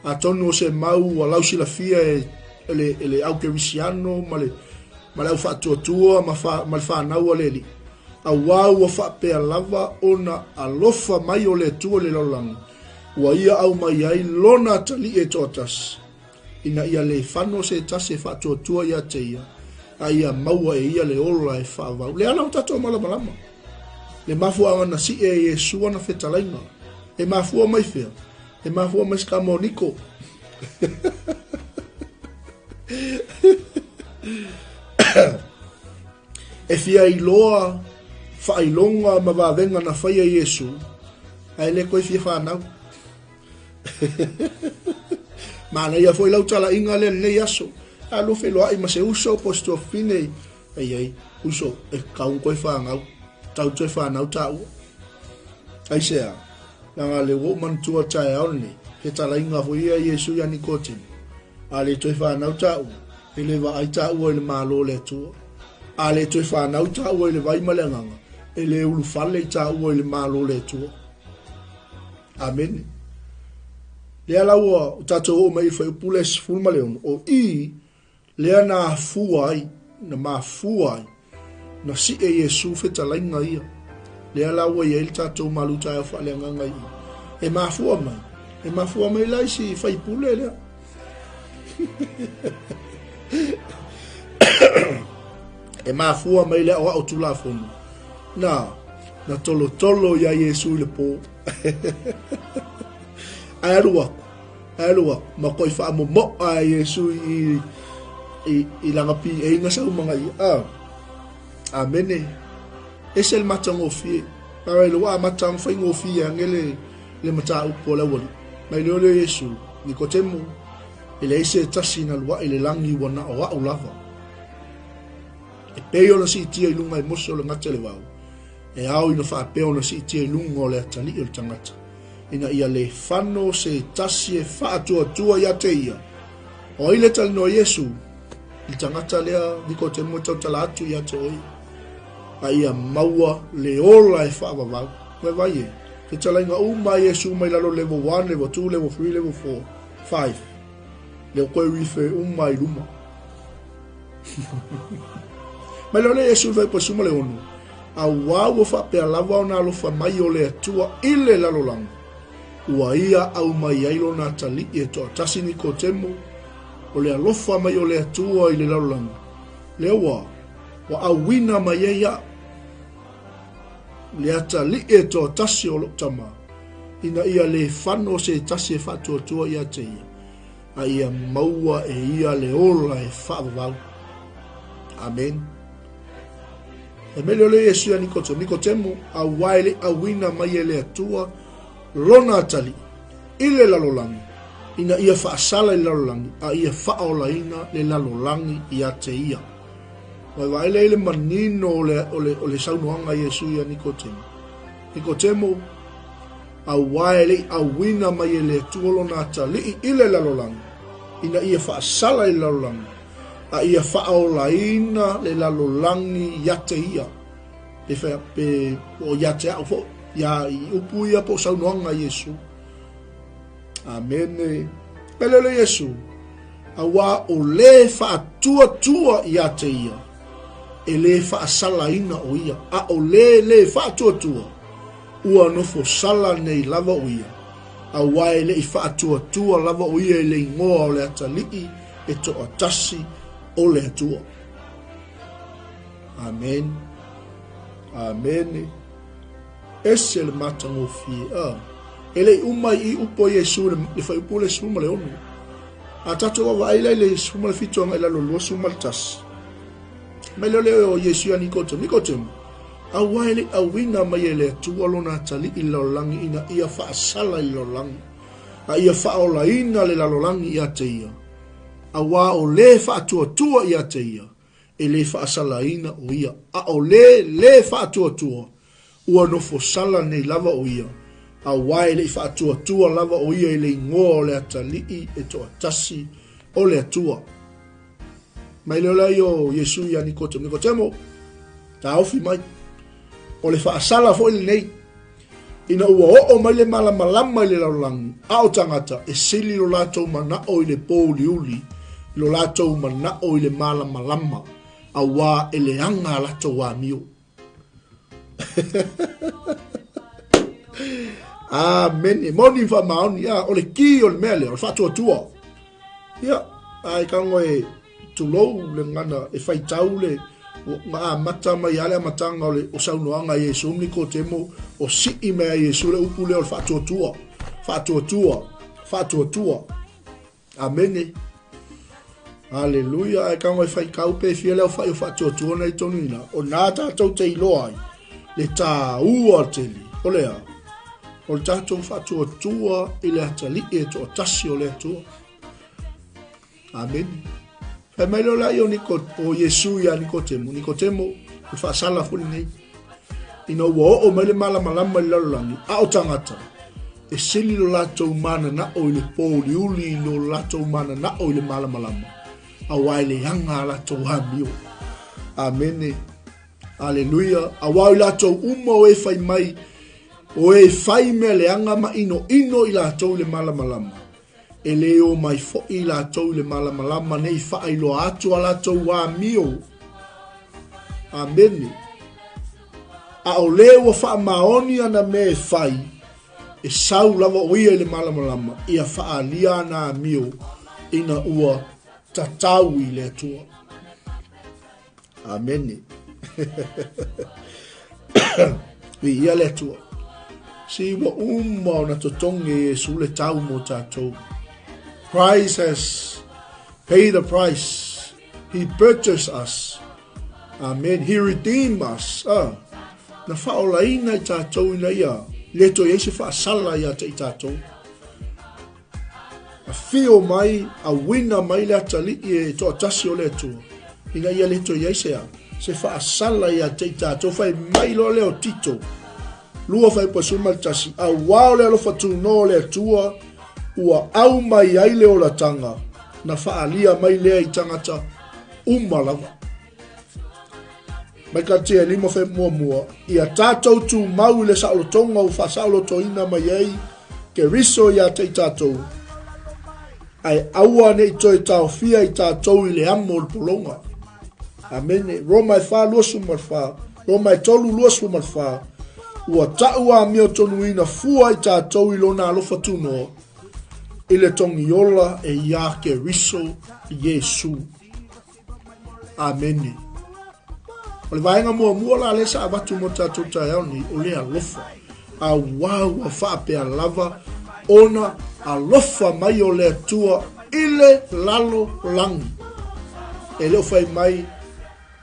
B: Atonu o se mau ua lausilafia e le, e le au kerisiano ma le, ma le au faatuatua ma, fa, ma le fanau a le Alii. Auā ua faapea lava ona alofa mai o le Atua i le lalolagi, ua ia aumai ai lona atalii e toatasi, ina ia le fano se tasi e faatuatua ia te ia, a ia maua e ia le ola e faavavau. Le ala o tatou malamalama, le mafuaaga na sie e Iesu ana fetalaiga, e mafua mai fea? E mafua mai se kamoniko. E fia iloa faailoga ma vavega na faia Iesu, ae le koe fia fanau. Manaia foi lau talaiga lea lenei aso. A lua feiloai ma se uso po o se tuafafine, ai ai, uso, e kau koe fanau, tau toe fanau taua. Aisea, leaga le ua ou manatua taeao lenei, he talaiga foi ia Iesu ia Nikotemo. A le toe fanau taua, e le vaai taua i le Malo o le Atua. A le toe fanau taua i le vai ma le agaga, e le ulufale i taua i le Malo o le Atua. Amene. Lea la ua o tatou oo mai i le fuaiupu lea 16, o i lea na afua ai, na mafua ai, na sie Iesu fetalaiga ia. Lea la ua i ai le tatou malu taeao faaleagaga i i. E mafua mai, e mafua mai la i si faipule lea. E mafua mai le aoao Tulafono. Na, na tolotolo iā Iesu i le pō. Ae alu aku, ae alu aku, ma koe faamomo'a e Iesu i, i, i lana piʻeiga saumaga ia. Ah, amene. Ese le matagofie. Ae le ua amata ona faigofie ane le, le mataupu a le aualii. Mai lea o le Iesu, Nikotemo, e leai se tasi na luaʻi le lagi ua na o a'u lava. E pei ona siitia i luga e Mose o le gata i le vao, e ao ina faapea ona siitia i luga o le atalii o le tagata, ina ia le fano se tasi e faatuatua ia te ia. O ai le talanoa Iesu i le tagata lea Nikotemo e tautala atu ia te oe, a ia maua le ola e faavavau. Mai vai e, fetalaiga uma a Iesu mai lalo level 1, level 2, level 3, level 4, 5. Lea koe refer uma i luma. Mai lea o le Iesu le fuaiupu 16, auā ua faapea lava ona alofa mai o le Atua i le lalolagi, ua ia aumai ai lona atalii e toatasi Nikotemo, o le alofa mai o le Atua i le lalolagi, lea ua, ua auina mai ai a'u, le atalii e toatasi o lo'u tama, ina ia le fano se tasi e faatuatua ia te ia, a ia maua e ia le ola e faavavau. Amen. E mele o le Iesu ia Nikotemo, Nikotemo, auā e le auina mai e le Atua lona atalii i le lalolagi, ina ia faasala i le lalolagi, a ia faaolaina le lalolagi ia te ia. Ua vaai lea i le manino o le, o le, o le saunoaga a Iesu ia Nikotemo. Nikotemo, auā e le i auina mai e le Atua lona atalii i le lalolagi, ina ia faasala i le lalolagi, a ia faaolaina le lalolagi ia te ia. Pe, whea, pe o ia te a'u foʻi, ia i upu ia po o saunoaga a Iesu. Amene. Pele le Iesu, auā o lē faatuatua ia te ia, e lē faasalaina o ia, a o lē lē faatuatua, ua nofo sala nei lava o ia, auā e le i faatuatua lava o ia i le igoa o le atalii e toatasi o le Atua. Amen. Amene. Ese le matagofie. Ah. E le i uma i upu a Iesu le fuaiupu le 16. A tatou vaavaai la i le 17 agai i lalo 21. Mai lea o le o Iesu ia Nikotemo. Nikotemo, auā e le i auina mai e le Atua lona atalii i le lalolagi ina ia faasala i le lalolagi, a ia faaolaina le lalolagi ia te ia, auā o lē faatuatua ia te ia, e le faasalaina o ia, a o lē lē faatuatua, ua nofo sala nei lava o ia, auā e le i faatuatua lava o ia i le igoa o le atalii e toatasi o le Atua. Mai lea o lea o Iesu ia Nikotemo, Nikotemo, taofi mai, o le faasala foi lenei, ina ua oo mai le malamalama i le lalolagi, a o tagata e sili lo latou manao i le pōuliuli, i lo latou manao i le malamalama, auā e leaga a latou amio. Amene. Moni faamaoni, a, o le ki o le mea lea, o le faatuatua. Ia, ae tago e tulou le gagana e faitau le na amata mai lava le amataga o le o saunoaga a Iesu ma Nikotemo, o sii mai a Iesu le upu lea o le faatuatua, faatuatua, faatuatua. Amene. Aleluia, ae tago e faitau pe fia le aofai o faatuatua na i tonu ina, o na tatou te iloa ai le taua tele o le a, o le tatou faatuatua i le atalii e toatasi o le Atua. Amene. Fai mai leo la i o, Niko, o Iesu ia Nikotemo, Nikotemo, o le faasala foi lenei. Ina ua oo mai le malamalama i le lalolagi, a o tagata, e sili lo latou mananao i le pōuliuli i lo latou mananao i le malamalama, auā e leaga a latou amio. Amene. Aleluia. Auā o i latou uma o e fai mai, o e fai mea leaga ma inoino i latou i le malamalama, e lē o mai foʻi i latou i le malamalama nei faailoa atu a latou amio. Amene. A o lē ua faamaoni ana mea e fai, e sau lava o ia i le malamalama, ia faaalia ana amio ina ua tatau i le Atua. Amene. Viia le Atua. Si ua uma ona totogi e Iesu le tau mo tatou. Christ has paid the price. He purchased us. Amen. He redeemed us. Ah. Na whaolaina i tātou ina ia le toe ai se whaasala ia te i tātou. Afio mai, auina mai le atalii e toatasi o le Atua, ina ia le toe i ai se a, se faasala ia te i tatou, fai mai loa lea o Tito, 2:11, auā o le alofa tunoa o le Atua, ua au mai ai le olataga, na faaalia mai lea i tagata uma lava. Mai Kalatia e lima fai muamua, ia tatou tumau i le saolotoga ua faasaolotoina mai ai Keriso iā te i tatou, ae aua ne i toe taofia i tatou i le amo o le pologa. Amene. Roma e 4:24, Roma e 3:24, ua ta'u amiotonuina fua i tatou i lona alofa tunoa, i le togiola e iā Keriso Iesu. Amene. O le vaega muamua la lea sa avatu mo tatou taeao nei, o le alofa. Auā ua faapea lava ona alofa mai o le Atua i le lalolagi. E le o fai mai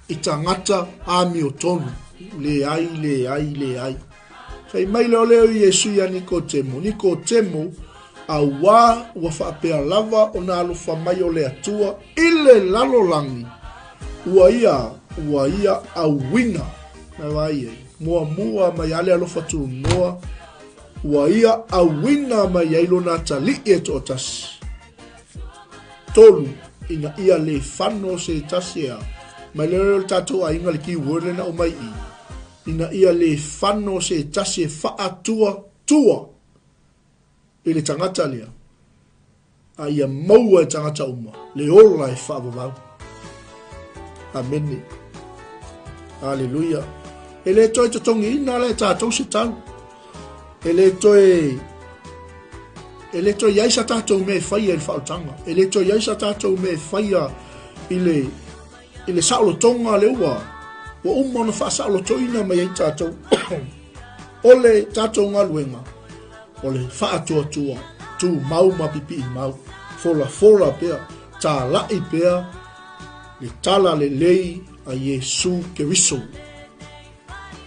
B: i tagata amiotonu. Leai, leai, leai. Fai mai lea o lea o Iesu ia Nikotemo, Nikotemo, auā ua faapea lava ona alofa mai o le Atua i le lalolagi, ua ia, ua ia auina, na vaai ai, muamua mai a le alofa tunoa, ua ia auina mai ai lona atalii e toatasi. Tolu, ina ia le fano se tasi ea, mai lea o le tatou aiga le keyword lea na aumai i, ina ia le fano se tasi e faatuatua i le tagata lea, a ia maua e tagata uma le ola e faavavau. Amene. Aleluia. E le toe totogiina la e tatou se tau. E le toe e le toe iai sa tatou mea e faia i le faaolataga. E le toe iai sa tatou mea e faia i le I le saolotoga lea ua ua uma ona faasaolotoina mai ai tatou, o le tatou galuega, o le faatuatua, tumau ma pipii mau, folafola pea, talai pea le tala lelei a Iesu Keriso.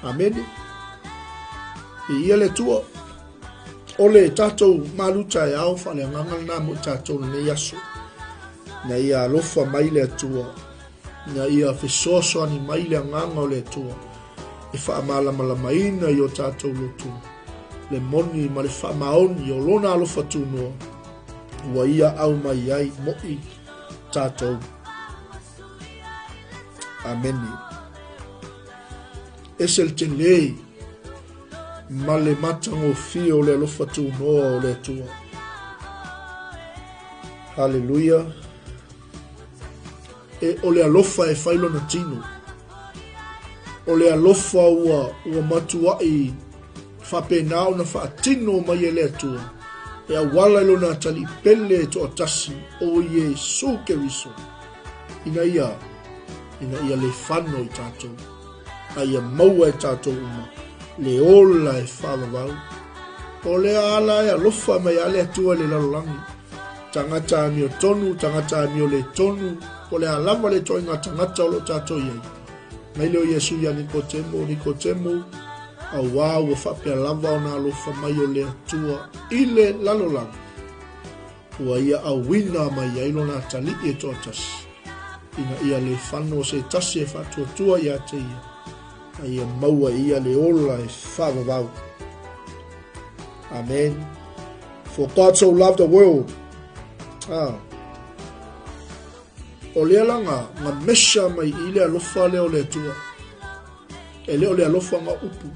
B: Amene. Viia le Atua. O le tatou malu taeao faaleagaga lena mo i tatou lenei aso. Ina ia alofa mai le Atua, ina ia fesoasoani mai le agaga o le Atua e faamalamalamaina i o tatou loto le moni ma le faamaoni o lona alofa tunoa ua ia au mai ai mo'i tatou. Amene. Ese le tele ma le matagofie o le alofa tunoa o le Atua. Haleluia. E, o le alofa e fai lona tino. O le alofa ua ua matuaʻi faapena ona faatino mai e le Atua e auala i lona atalii pele e toatasi o Iesu Keriso ina ia ina ia le fano i tatou a ia maua e tatou uma le ola e faavavau. O lea ala e alofa mai a le Atua i le lalolagi. Tagata amiotonu, tagata amioletonu, po o le a lava le ituaiga tagata o lo o tatou i ai. Mai lea o Iesu iā Nikotemo, Nikotemo, auā ua faapea lava ona alofa mai o le Atua i le lalolagi, ua ia auina mai ai lona atalii e toatasi, ina ia le fano se tasi e faatuatua ia te ia, a ia maua e ia le ola e faavavau. Amen. For God so loved the world. Ah. O lea la nga, nga measure mai i le alofa lea o le Atua. E le o le alofa nga upu,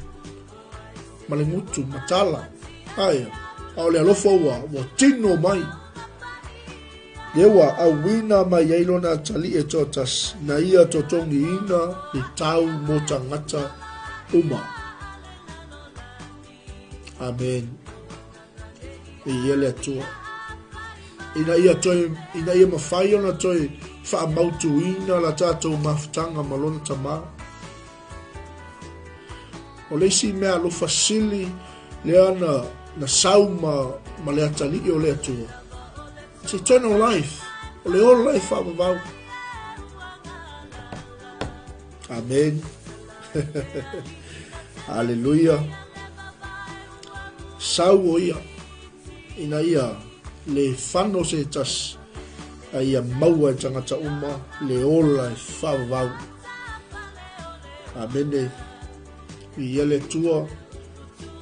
B: ma le gutu, ma tala. Aia, a o le alofa ua, ua tino mai. Lea ua auina mai ai lona atalii e toatasi, na ia totogiina le tau mo tagata uma. Amen. E ia le Atua. Ina ia, toe, ina ia mawhai ona toe whaamautuina la tātou mafutanga ma lona tamā. O le isi mea alofa sili lea na, na sau ma, ma le atalii o le Atua. It's eternal life. O le ola e whaavavau. Amen. Haleluia. Sau o ia ina ia le fano se tasi a ia maua e tagata uma le ola e whaavavau. Amene. I ia le Atua,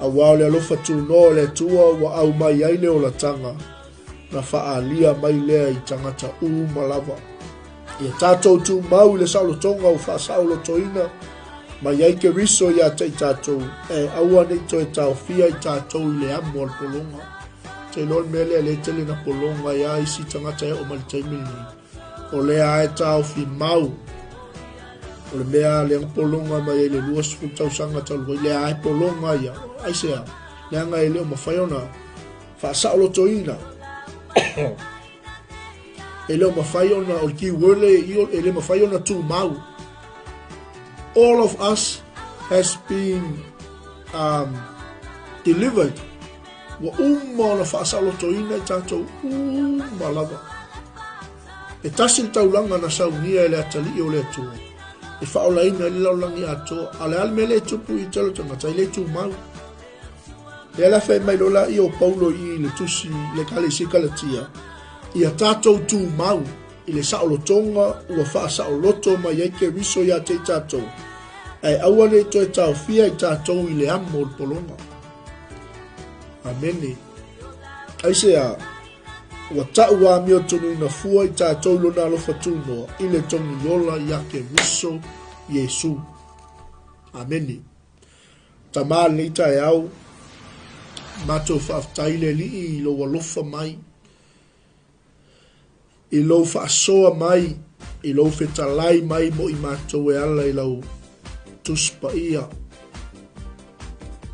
B: auā o le alofa tunoa o le Atua ua au mai ai le olatanga, na faaalia mai lea i tagata uma lava. Ia tātou tumau i le saolotoga ua faasaolotoina mai ai Keriso iā te i tātou, e aua ne i toe taofia i tātou i le amo a le pologa. Te iloa le mea lea le tele na pologa ai a isi tagata e oo mai le taimi lenei. O lea a e taofi mau. O le mea lea na pologa mai ai le 20 tausaga talu ai, lea a e pologa ia. Aisea? Leaga e le o mafai ona faasaolotoina. E le o mafai ona, o le keyword lea i, e le mafai ona tumau. All of us has been um, delivered. Ua uma ona faasaolotoina i tātou uma lava. E tasi le taulaga na saunia e le atalii o le Atua, e faaolaina ai le lalolagi atoa. A o le a le mea lea e tupu i tele o tagata, e le tumau. Lea la fai mai loa laia o Paulo i le tusi i le Ekalesia Kalatia, ia tātou tumau i le saolotoga ua faasaoloto mai ai Keriso iā te i tātou, ae aua ne i toe taofia i tātou i le amo o le pologa. Amene. Aisea, ua ta'u āmiotonuina fua i tātou lona alofa tunoa i le togi ola iā Keriso Iesu. Amene. Tama lenei taeao, matou faafetai le Alii i lou alofa mai, i lou faasoa mai, i lou fetalai mai mo i matou e ala i lau Tusi Paia.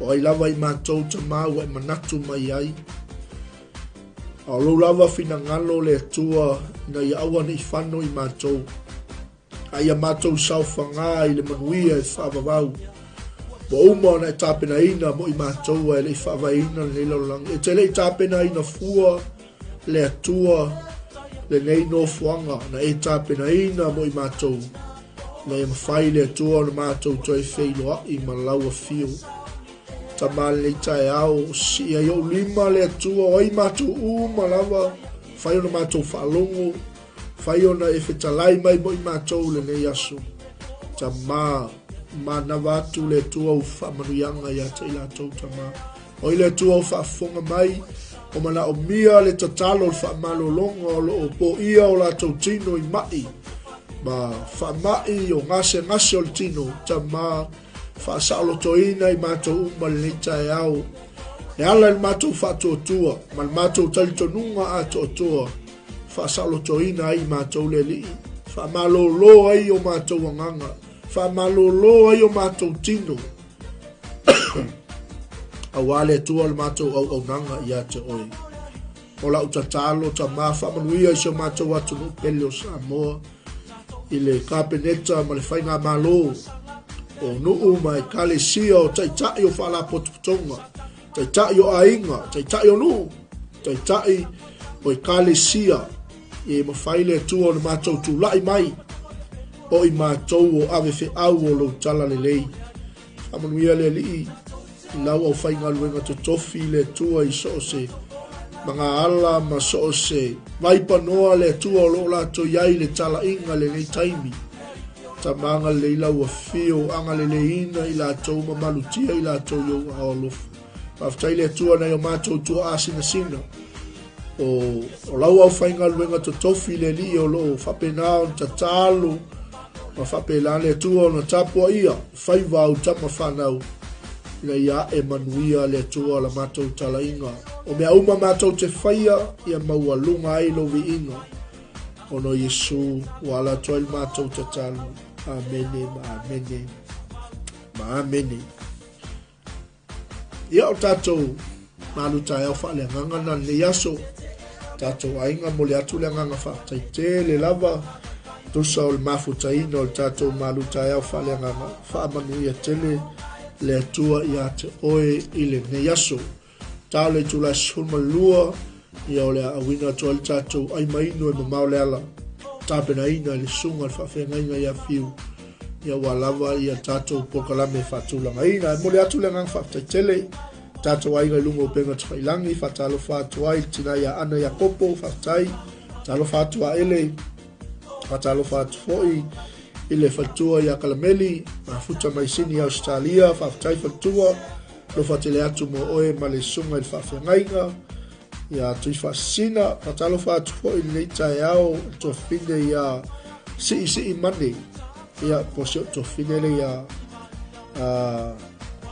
B: O ai lava i matou Tama ua e manatu mai ai. A o lou lava finagalo le Atua ina ia aua ne i fano i matou. A ia matou saofagā i le manuia e faavavau, ua uma ona e tapenaina mo i matou ae le i faavaeina lenei lalolagi. E te le i tapenaina fua le Atua lenei nofoaga na e tapenaina mo i matou, ina ia mafai le Atua ona matou toe feiloai ma lau afio. Tama lenei taeao, sii ai ou lima le Atua, o ai matou uma lava, fai ona matou faalogo, Fai ona e fetalai mai mo i matou lenei aso. Tama, manava atu le Atua u faamanuiaga ia te i latou, Tama. O i le Atua u faafofoga mai, o manaomia le tatalo o le faamalologa o lo o poia o latou tino i ma'i, ma faama'i o gasegase o le tino, Tama, faasaolotoina i matou uma lenei taeao, e ala i le matou faatuatua ma le matou talitonuga atoatoa, faasaolotoina ai i matou le Alii, faamalolo ai o matou agaga, Faamalōlō ai o matou tino auā le Atua o le matou auaunaga ia te Oe. O lau tatalo, Tamā, faamanuia i si o matou atunuu pele o Samoa, i le Kapeneta ma le Faigamalo, o nuu ma ekalesia, o taitai o faalapotopotoga, taitai o aiga, taitai o nuu, taitai o ekalesia, ia mafai le Atua o le matou tulai mai, o i matou o ave feau o lou tala lelei. Faamanuia le Alii i lau aufaigaluega totofi le Atua i so o se magaala ma so o se vaipanoa le Atua o lo o latou i ai le talaiga lenei taimi. Tama agalelei lau afio, agaleleiina i latou ma malutia i latou i ou aao alofa. Faafetai le Atua nai o matou tuaa sinasina. O, o lau aufaigaluega totofi le Alii o lo o faapena ona tatalo ma faapena le Atua ona tapuaia faiva au tama fanau ina ia ae manuia le Atua la matou talaiga. O mea uma matou te faia, ia maualuga ai lou viiga. Ona o Iesu ua ala atu ai le matou tatalo. Amene ma amene ma amene. Ia o tatou malu taeao faaleagaga na lenei aso. Tatou aiga mole atu le agaga faafetai tele lava tusa o le mafutaina o le tatou malu taeao faaleagaga. Faamanuia tele le Atua ia te oe i lenei aso. Tau le itula e 12, ia o le a auina atu ai le tatou ai mainu e mamao le ala tapenaina i le susuga le faafeagaiga ia Fiu ia ua lava ia tatou polokalame e faatulagaina. E momoli atu le agaga faafetai tele tatou aiga i luga o upega tafailagi, faatalofa atu ai le tina ia Ana Iakopo, faafetai, talofa atu a Ele, faatalofa atu foi i le faletua ia Kalameli, mafuta mai Sini Ausetalia, faafetai faletua, alofa tele atu mo oe ma le susuga i le faafeagaiga ia Tuifaasisina, faatalofa atu foi i lenei taeao i le tuafafine ia Siisii Mane, ia po o si ou tuafafine lea ia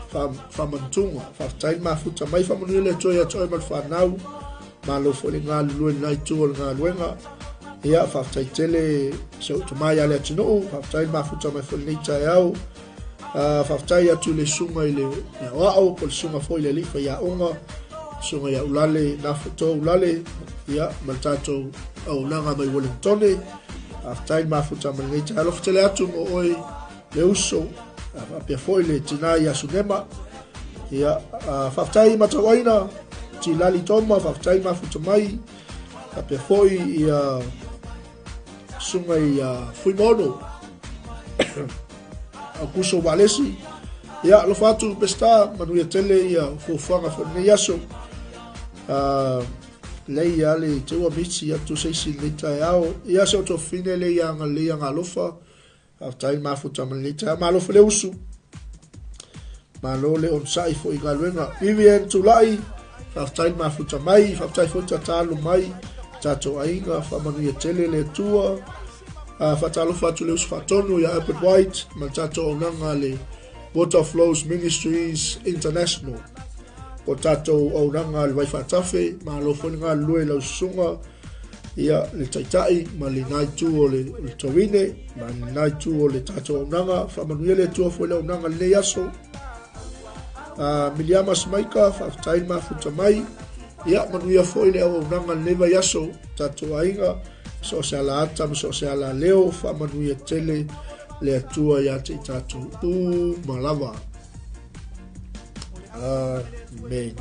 B: Faamantuga. Faafetai le mafuta mai, faamanuia le Atua ia te oe ma le fanau, malo foi le galulue i lena itu o le galuega. Ia, faafetai tele si ou tama ia Leatinuu, faafetai le mafuta mai foi i lenei taeao. Faafetai atu i le susuga i le aoao, po o le susuga foi i le alii faiaoga, susuga ia Ulale, Nafoto Ulale, ia, ma le tatou auaunaga mai Wellingtone. Faafetai le mafuta mai lenei taeao. Alofa tele atu mo oe le uso, faapea foi le tina ia Sunema. Ia, faafetai Matauaina, Tilali Toma, faafetai mafuta mai. Faapea foi ia susuga ia Fuimaono, Aukuso Valesi. Ia, alofa atu Peseta, manuia tele ia fuafuaga foi lenei aso. Lei ia le te ua miti atu se isi lenei taeao. Ia se o tofine lei ia agalelei agalofa. Faafetai le mafuta ma lenei taeao. Malo foi le usu. Malo le onosai foi i galuega. Vivian Tulai, faafetai le mafuta mai, faafetai foi tatalo mai tatou aiga, faamanuia tele le Atua. Faatalofa atu le usu faatonu ia Albert White ma le tatou auaunaga le Water Flows Ministries International. Po tatou auaunaga le Vaifaatafe, malo foi le galulue i lau susuga ia le taitai ma lena itu o le, o le tauine ma lena itu o le tatou auaunaga. Faamanuia le Atua foi le auaunaga lenei aso. Miliama Smaika, faafetai le mafuta mai. Ia, manuia foi le auaunaga lenei vaiaso, tatou aiga, so o se ala ata ma so o se ala leo, faamanuia tele le Atua ia te i tatou uma lava. Amen.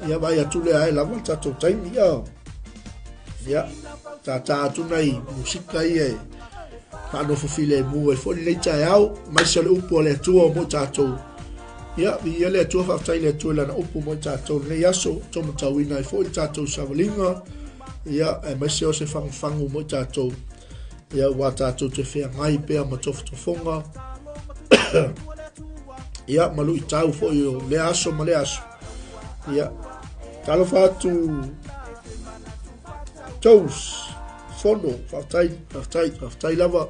B: Ia vai atu lea e lava le tatou taimi ia. Ia, tātā atu nei musika ia e whaanofo filemu ai foi lenei taeao, maise o le upu a le Atua mo i tatou. Ia, viia le Atua, faafetai le Atua i lana upu mo i tatou lenei aso, taumatauina ai foi le tatou savaliga, ia, aemaise o se fagufagu mo i tatou. Ia, ua tatou te feagai pea ma tofotofoga. Ia, ma luitau foi o lea aso ma lea aso. Ia, talofa atu Toes. fono. Faafetai, faafetai, faafetai lava.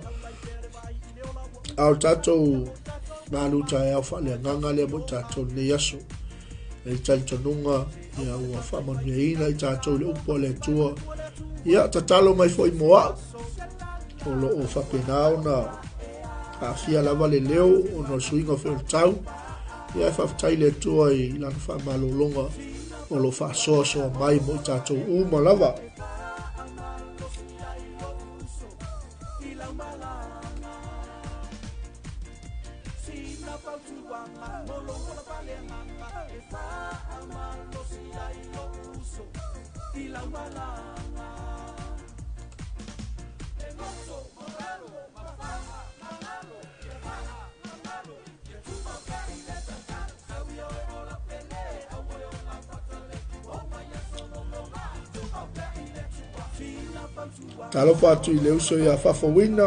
B: A o le tatou malu taeao faaleagaga lea mo i tatou lenei aso. E i talitonuga, ia ua faamanuiaina i tatou i le upu a le Atua. Ia, tatalo mai foi mo au. O lo o faapena ona aafia lava le leo ona o le suiga foi o le tau. Ia, e faafetai i le Atua i lana faamalologa o lo o faasoasoa mai mo i tatou uma lava. Talofa atu i le uso iā Fafouina,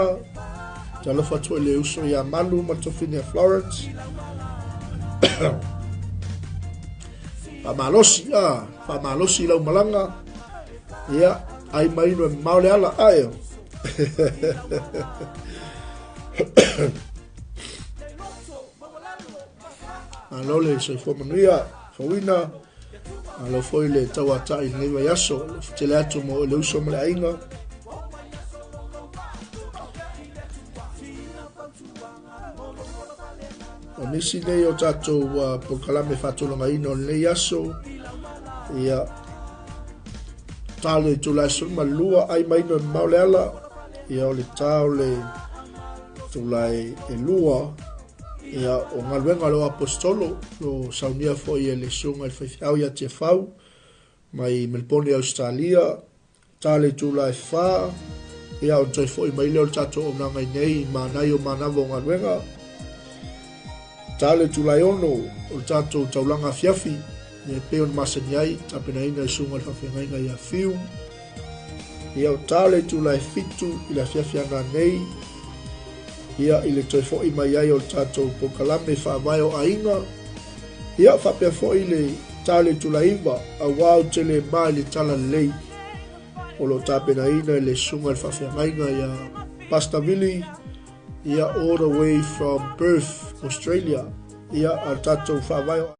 B: talofa atu i le uso iā Malu ma le tofine a Florence. Faamalosi, ah, faamalosi lau malaga. Ia, ai mai no e mamao le ala, ae. Malo le soifua manuia, fauina, malo foi le tauatai i lenei vaiaso, le tele atu mo le uso ma le aiga. O nisi nei o tatou uh, polokalame faatulagaina o lenei aso, ia, tā le itula e 12 ai mai no e mamao le ala, ia o le tā o le itula e 2, Ia, o galuega a lou Aposetolo, lo saunia foi e le Susuga i le Faifeau ia Tiafau, mai Melebone Ausetalia, ta le itula e fa, ia ona toe foi mai lea o le tatou auaunaga i nei i Manai o Manava o Galuega. Ta le itula e 6 o le tatou taulaga afiafi, ia e pei ona masani ai, tapenaina e Susuga i le Faafeagaiga ia Fiu. Ia o ta le itula e 7 i le afiafi ana nei, ia i le toe foi mai ai o le tatou polokalame faavae o aiga, ia faapea foi le ta le itula e 9, auā ou te le ma i le talalelei o lo o tapenaina e le Susuga i le Faafeagaiga ia Pastor Vili, ia all the way from Perth, Australia, ia a le tatou faavae o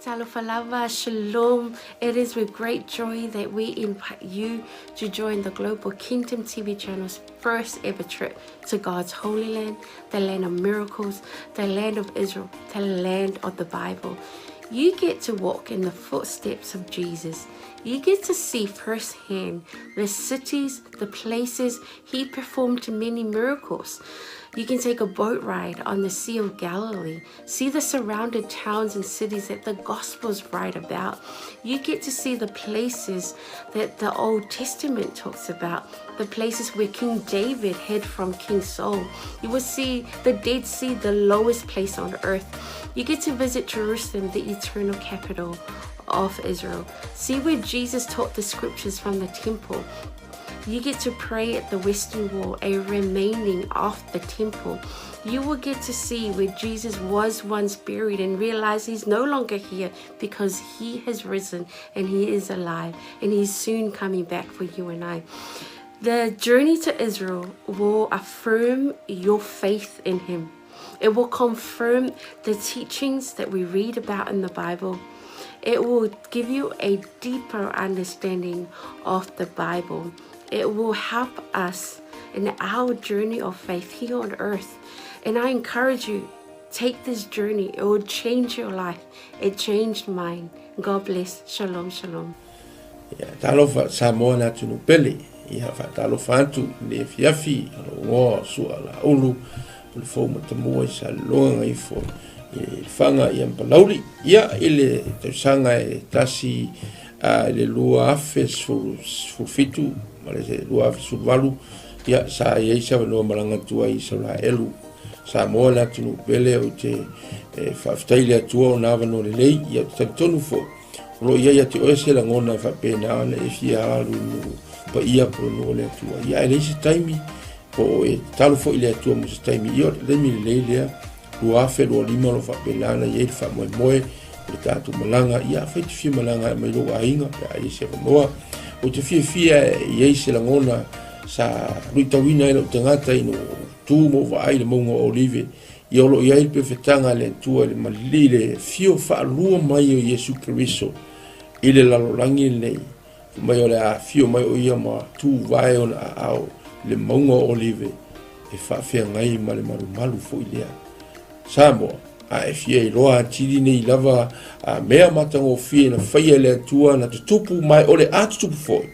C: Talofa lava, shalom. It is with great joy that we invite you to join the Global Kingdom TV channel's first ever trip to God's holy land, the land of miracles, the land of Israel, the land of the Bible. You get to walk in the footsteps of Jesus. You get to see firsthand the cities, the places he performed many miracles. You can take a boat ride on the Sea of Galilee, see the surrounded towns and cities that the Gospels write about. You get to see the places that the Old Testament talks about, the places where King David hid from King Saul. You will see the Dead Sea, the lowest place on earth. You get to visit Jerusalem, the eternal capital of Israel. See where Jesus taught the scriptures from the temple. You get to pray at the Western Wall, a remaining of the temple. You will get to see where Jesus was once buried and realize he's no longer here because he has risen and he is alive and he's soon coming back for you and I. The journey to Israel will affirm your faith in him. It will confirm the teachings that we read about in the Bible. It will give you a deeper understanding of the Bible. It will help us in our journey of faith here on earth. And I encourage you, take this journey. It will change your life. It changed mine. God bless. Shalom, shalom.
D: Ia, talofa Samoa le atunuu pele. Ia, faatalofa atu i le afiafi o lou igoa o Sua Laulu o le fou matamua i Salelologa Gagaifo i Lefaga ia ma Palauli. Ia, i le tausaga e tasi i le 2017 ma le 2018, ia, sa i ai se avanoa malaga atu ai i Saulaelu, Samoa le atunuu pele. Ou te faafetai i le Atua ona avanoa lelei. Ia, ou te talitonu foi O lo o i ai ia te oe se lagona e faapena ona e fia alu i nuu paia po o le nuu o le Atua. Ia, ae leai se taimi, po o e tatalo foi i le Atua mo se taimi. Ia, o le taimi lelei lea, 2025 o lo o faapena ona i ai le faamoemoe o le tatou malaga. Ia, afai e te fia malaga e aumai lou aiga pe a i ai se avanoa. Ou te fiafia e i ai se lagona sa luitauina ai lou tagata ina ua ou tu ma ou vaai i le mauga o Olive. Ia o lo o i ai le pefetaga a le Atua i le malili i le afio faalua mai o Iesu Keriso i le lalolagi lenei, fai mai o le a afio mai o ia ma tuvae ona aao i le mauga o Olive e faafeagai ma le malumalu foi lea. Samoa, a e fia iloa atili nei lava a mea matagofie na faia e le Atua na tutupu ma e o le a tutupu foi,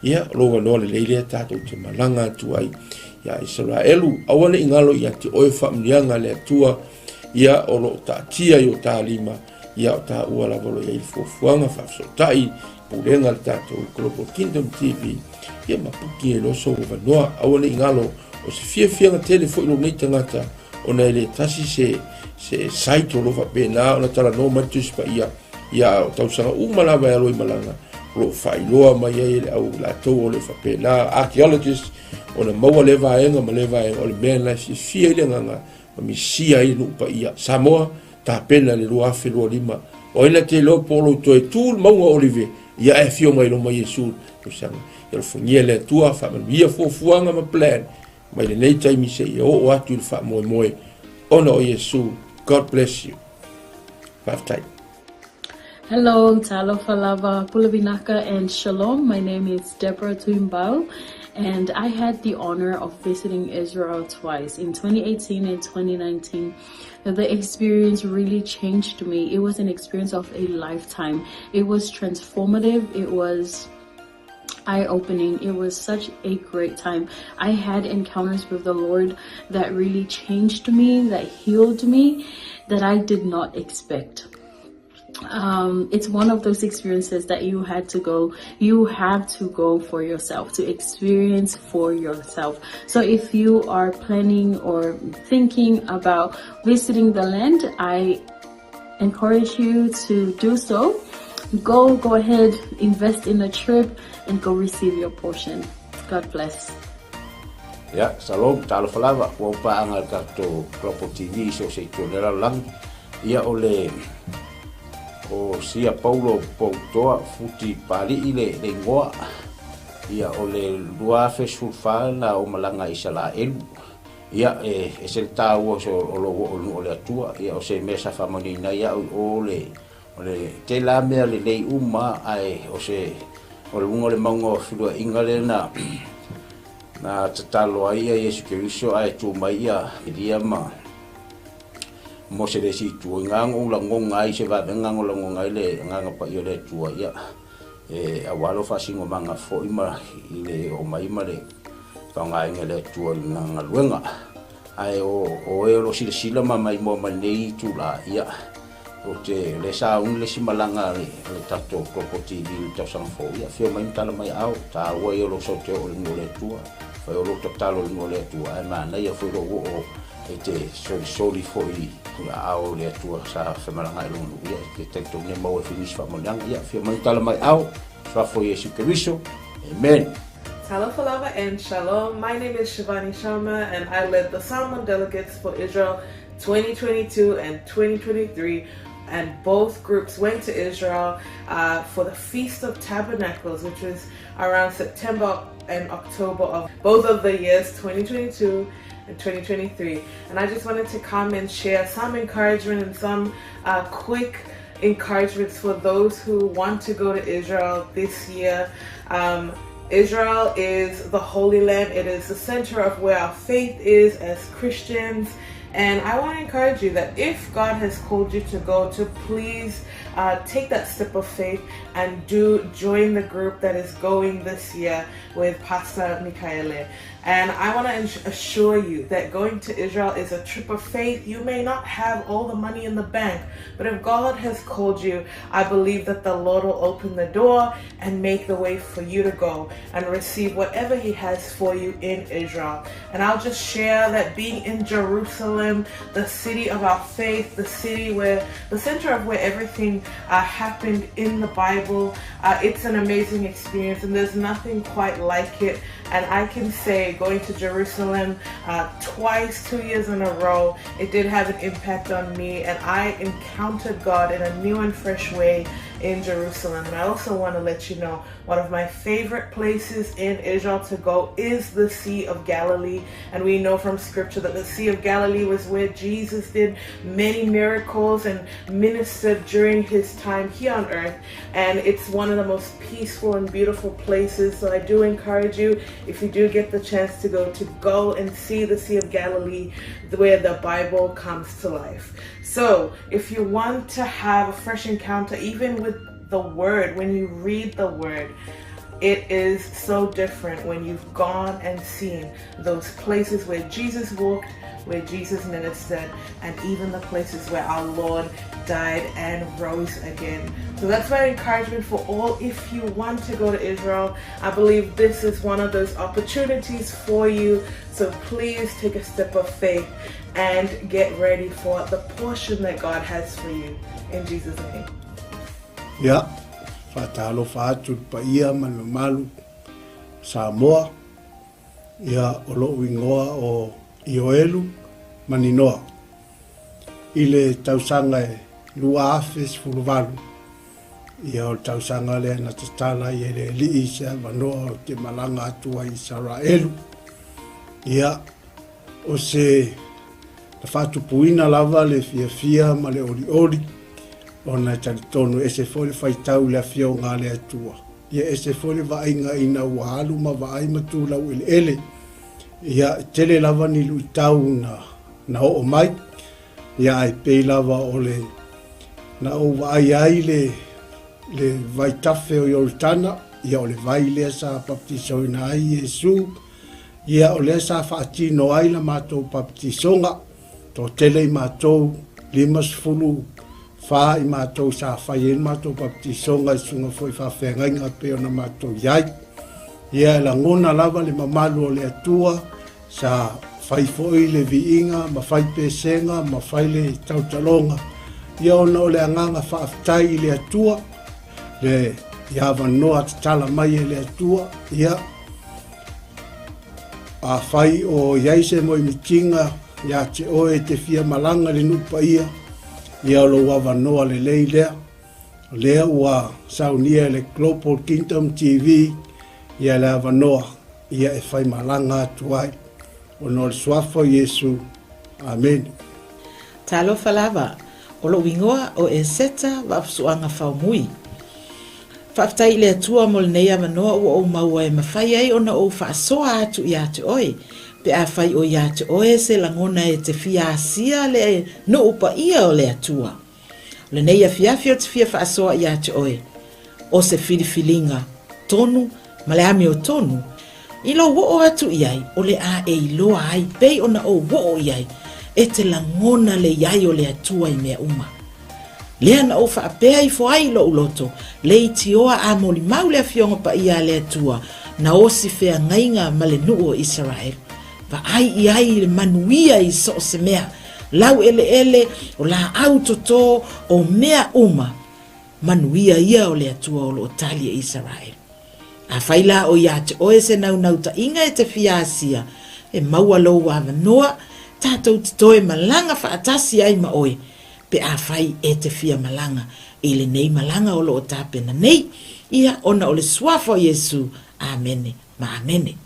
D: Ia, o lou avanoa lelei lea tatou te malaga atu ai iā Isaraelu. Aua ne i galo ia te oe faamanuiaga a le Atua, ia o lo o taatia i o ta lima, ia o taua lava o lo o i ai le fuafuaga faafesootai pulega a le tatou Global Kingdom TV, ia ma puki ai loa sou avanoa. Aua ne i galo, o se fiafiaga tele foi lou nei tagata, ona e le tasi se, se site o lo o faapena ona talanoa mai le Tusi Paia, Ia, o tausaga uma lava e alo i malaga, o lo o faailoa mai ai e le au latou o le faapena, archaeologist, ona maua lea vaega ma lea vaega, o le mea lena e fiafia ai le agaga ma misia ai le nuu paia. Samoa, tapena le 2025. O ai na te iloa po o lou toe tu le mauga o Olive, ia ae afio mai loma Iesu le tausaga. Ia alofagia le Atua, faamanuia fuafuaga ma plan mai lenei taimi seia oo atu i le faamoemoe ona o Iesu. God bless you. Faafetai.
E: Hello, talofa lava, pule vinaka and shalom. My name is Deborah Tuimbau and I had the honor of visiting Israel twice in 2018 and 2019. The experience really changed me. It was an experience of a lifetime. It was transformative. It was eye-opening. It was such a great time. I had encounters with the Lord that really changed me, that healed me, that I did not expect. It's one of those experiences that you had to go, you have to go for yourself, to experience for yourself. So if you are planning or thinking about visiting the land, I encourage you to do so. Go, go ahead, invest in a trip and go receive your portion. God bless.
F: Ia, shalom, talofa lava, ua ou paaga i le tatou Global TV i so o se itu o le lalolagi. Ia, o le, o Sia Paulo Poutoa Futi Pali'i le, le igoa. Ia, o le 2014 na ou malaga i Isalaelu. Ia, e ese le taua o se, o lou oo i le nuu o le Atua. Ia, o se mea sa faamanuiaina ai au i o le, O le tela mea lelei uma ae o se o le uga o le mauga o feluaiga lea na na tatalo ai ia Iesu Keriso ae tu mai ia Elia ma Mose le isi itu. I nga ou lagoga ai se vavega o lagoga ai le Agaga Paia o le Atua ia e aua lou faasinomaga foi ma i le oo mai ma le faaaogaina e le Atua i lana galuega. Ae o, o e o lo o silasila ma maimoa mai lenei itulā, ia, ou te, o lea sa uni le isi malaga a le, a le tatou Global TV i le tausaga fou, ia, afio mai ma tala mai aao, taua ia o lou sau te oo i le nuu o le Atua, fai o lou tatalo i le nuu o le Atua, ae manaia foi lou oo e te solisoli foi i aao o le Atua sa femalagaai i lona nuu, ia, e te talitonu e maua ai foi nisi faamanuiaga, ia, afio mai ma tala mai aao, Suafa o Iesu Keriso, Amen.
G: Talofa lava and shalom. My name is Shivani Sharma and I led the Samoan delegates for Israel 2022 and 2023 and both groups went to Israel uh, for the Feast of Tabernacles, which was around September and October of both of the years 2022 and 2023. And I just wanted to come and share some encouragement and some uh, quick encouragements for those who want to go to Israel this year. Um, Israel is the Holy Land. It is the center of where our faith is as Christians. And I want to encourage you that if God has called you to go, to please uh, take that step of faith and do join the group that is going this year with Pastor Mikaele. And I want to assure you that going to Israel is a trip of faith. You may not have all the money in the bank, but if God has called you, I believe that the Lord will open the door and make the way for you to go and receive whatever He has for you in Israel. And I'll just share that being in Jerusalem, the city of our faith, the city where the center of where everything uh, happened in the Bible, uh, it's an amazing experience, and there's nothing quite like it. And I can say, going to Jerusalem uh, twice, two years in a row, it did have an impact on me, and I encountered God in a new and fresh way in Jerusalem. And I also want to let you know one of my favorite places in Israel to go is the Sea of Galilee. And we know from scripture that the Sea of Galilee was where Jesus did many miracles and ministered during his time here on earth. And it's one of the most peaceful and beautiful places. So I do encourage you, if you do get the chance to go, to go and see the Sea of Galilee where the Bible comes to life. So if you want to have a fresh encounter, even with the Word, when you read the Word, it is so different when you've gone and seen those places where Jesus walked, where Jesus ministered, and even the places where our Lord died and rose again. So that's my encouragement for all. If you want to go to Israel, I believe this is one of those opportunities for you. So please take a step of faith and get ready for the portion that God has for you. In Jesus' name.
B: Ia, faatalofa atu i le paia ma le mamalu Samoa, ia o lo'u igoa o Ioelu Maninoa. I le tausaga e 2018, ia o le tausaga lea na tatala ai e le Alii se avanoa ou te malaga atu ai i Isaraelu. Ia, o se na faatupuina lava le fiafia ma le olioli, ona e talitonu e ese foi le faitau i le Afioga a le Atua. Ia ese foi le vaaiga ina ua alu ma vaai ma tu laueleele. Ia, e tele lava ni luitau na, na oo mai, ia ae pei lava o le na ou vaai ai le, le vaitafe o Ioritana, ia o le vai lea sa baptisoina ai Iesu, ia o lea sa faatino ai la matou baptisoga, toatele i matou, 54 i matou sa fai ai le matou baptisoga i susuga foi i faafeagaiga pei ona matou i ai. Ia e lagona lava le mamalu o le Atua, Sa fai foi le viiga ma fai pesega ma fai le tautaloga, ia ona o le agaga faafetai i le Atua, le i avanoa tatala mai e le Atua, ia afai o i ai se moemitiga ia te oe e te fia malaga i le nuu paia, ia o lou avanoa lelei lea. O lea ua saunia e le Global Kingdom TV ia le avanoa ia e faimalaga atu ai, ona o le Suafa o Iesu. Amene.
H: Talofa lava, o lou igoa o Eseta Vaafusuaga Faumui. Faafetai i le Atua mo lenei avanoa ua ou maua e mafai ai ona ou faasoa atu ia te oe, pe afai o ia te oe se lagona e te fia asia le nuu paia o le Atua. O lenei afiafi ou te fia faasoa ia te oe, o se filifiliga tonu ma le amiotonu. I lou oo atu i ai, o le a e iloa ai pei ona ou oo i ai, e te lagona le i ai o le Atua i mea uma. Lea na ou faapea ifo ai i lou loto, leitioa a molimau le Afioga Paia a le Atua, na osi feagaiga ma le nuu o Isaraelu. Vaai i ai i le manuia i so o se mea, laueleele, o laau toto, o mea uma, manuia ia o le Atua o lo o tali e Isaraelu. Afai la o ia te oe se naunautai e te fia asia, e maua lou avanoa, tatou te toe malaga faatasi ai ma oe, pe afai e te fia malaga i lenei malaga o lo o tapena nei, ia ona o le Suafa o Iesu. Amene ma amene.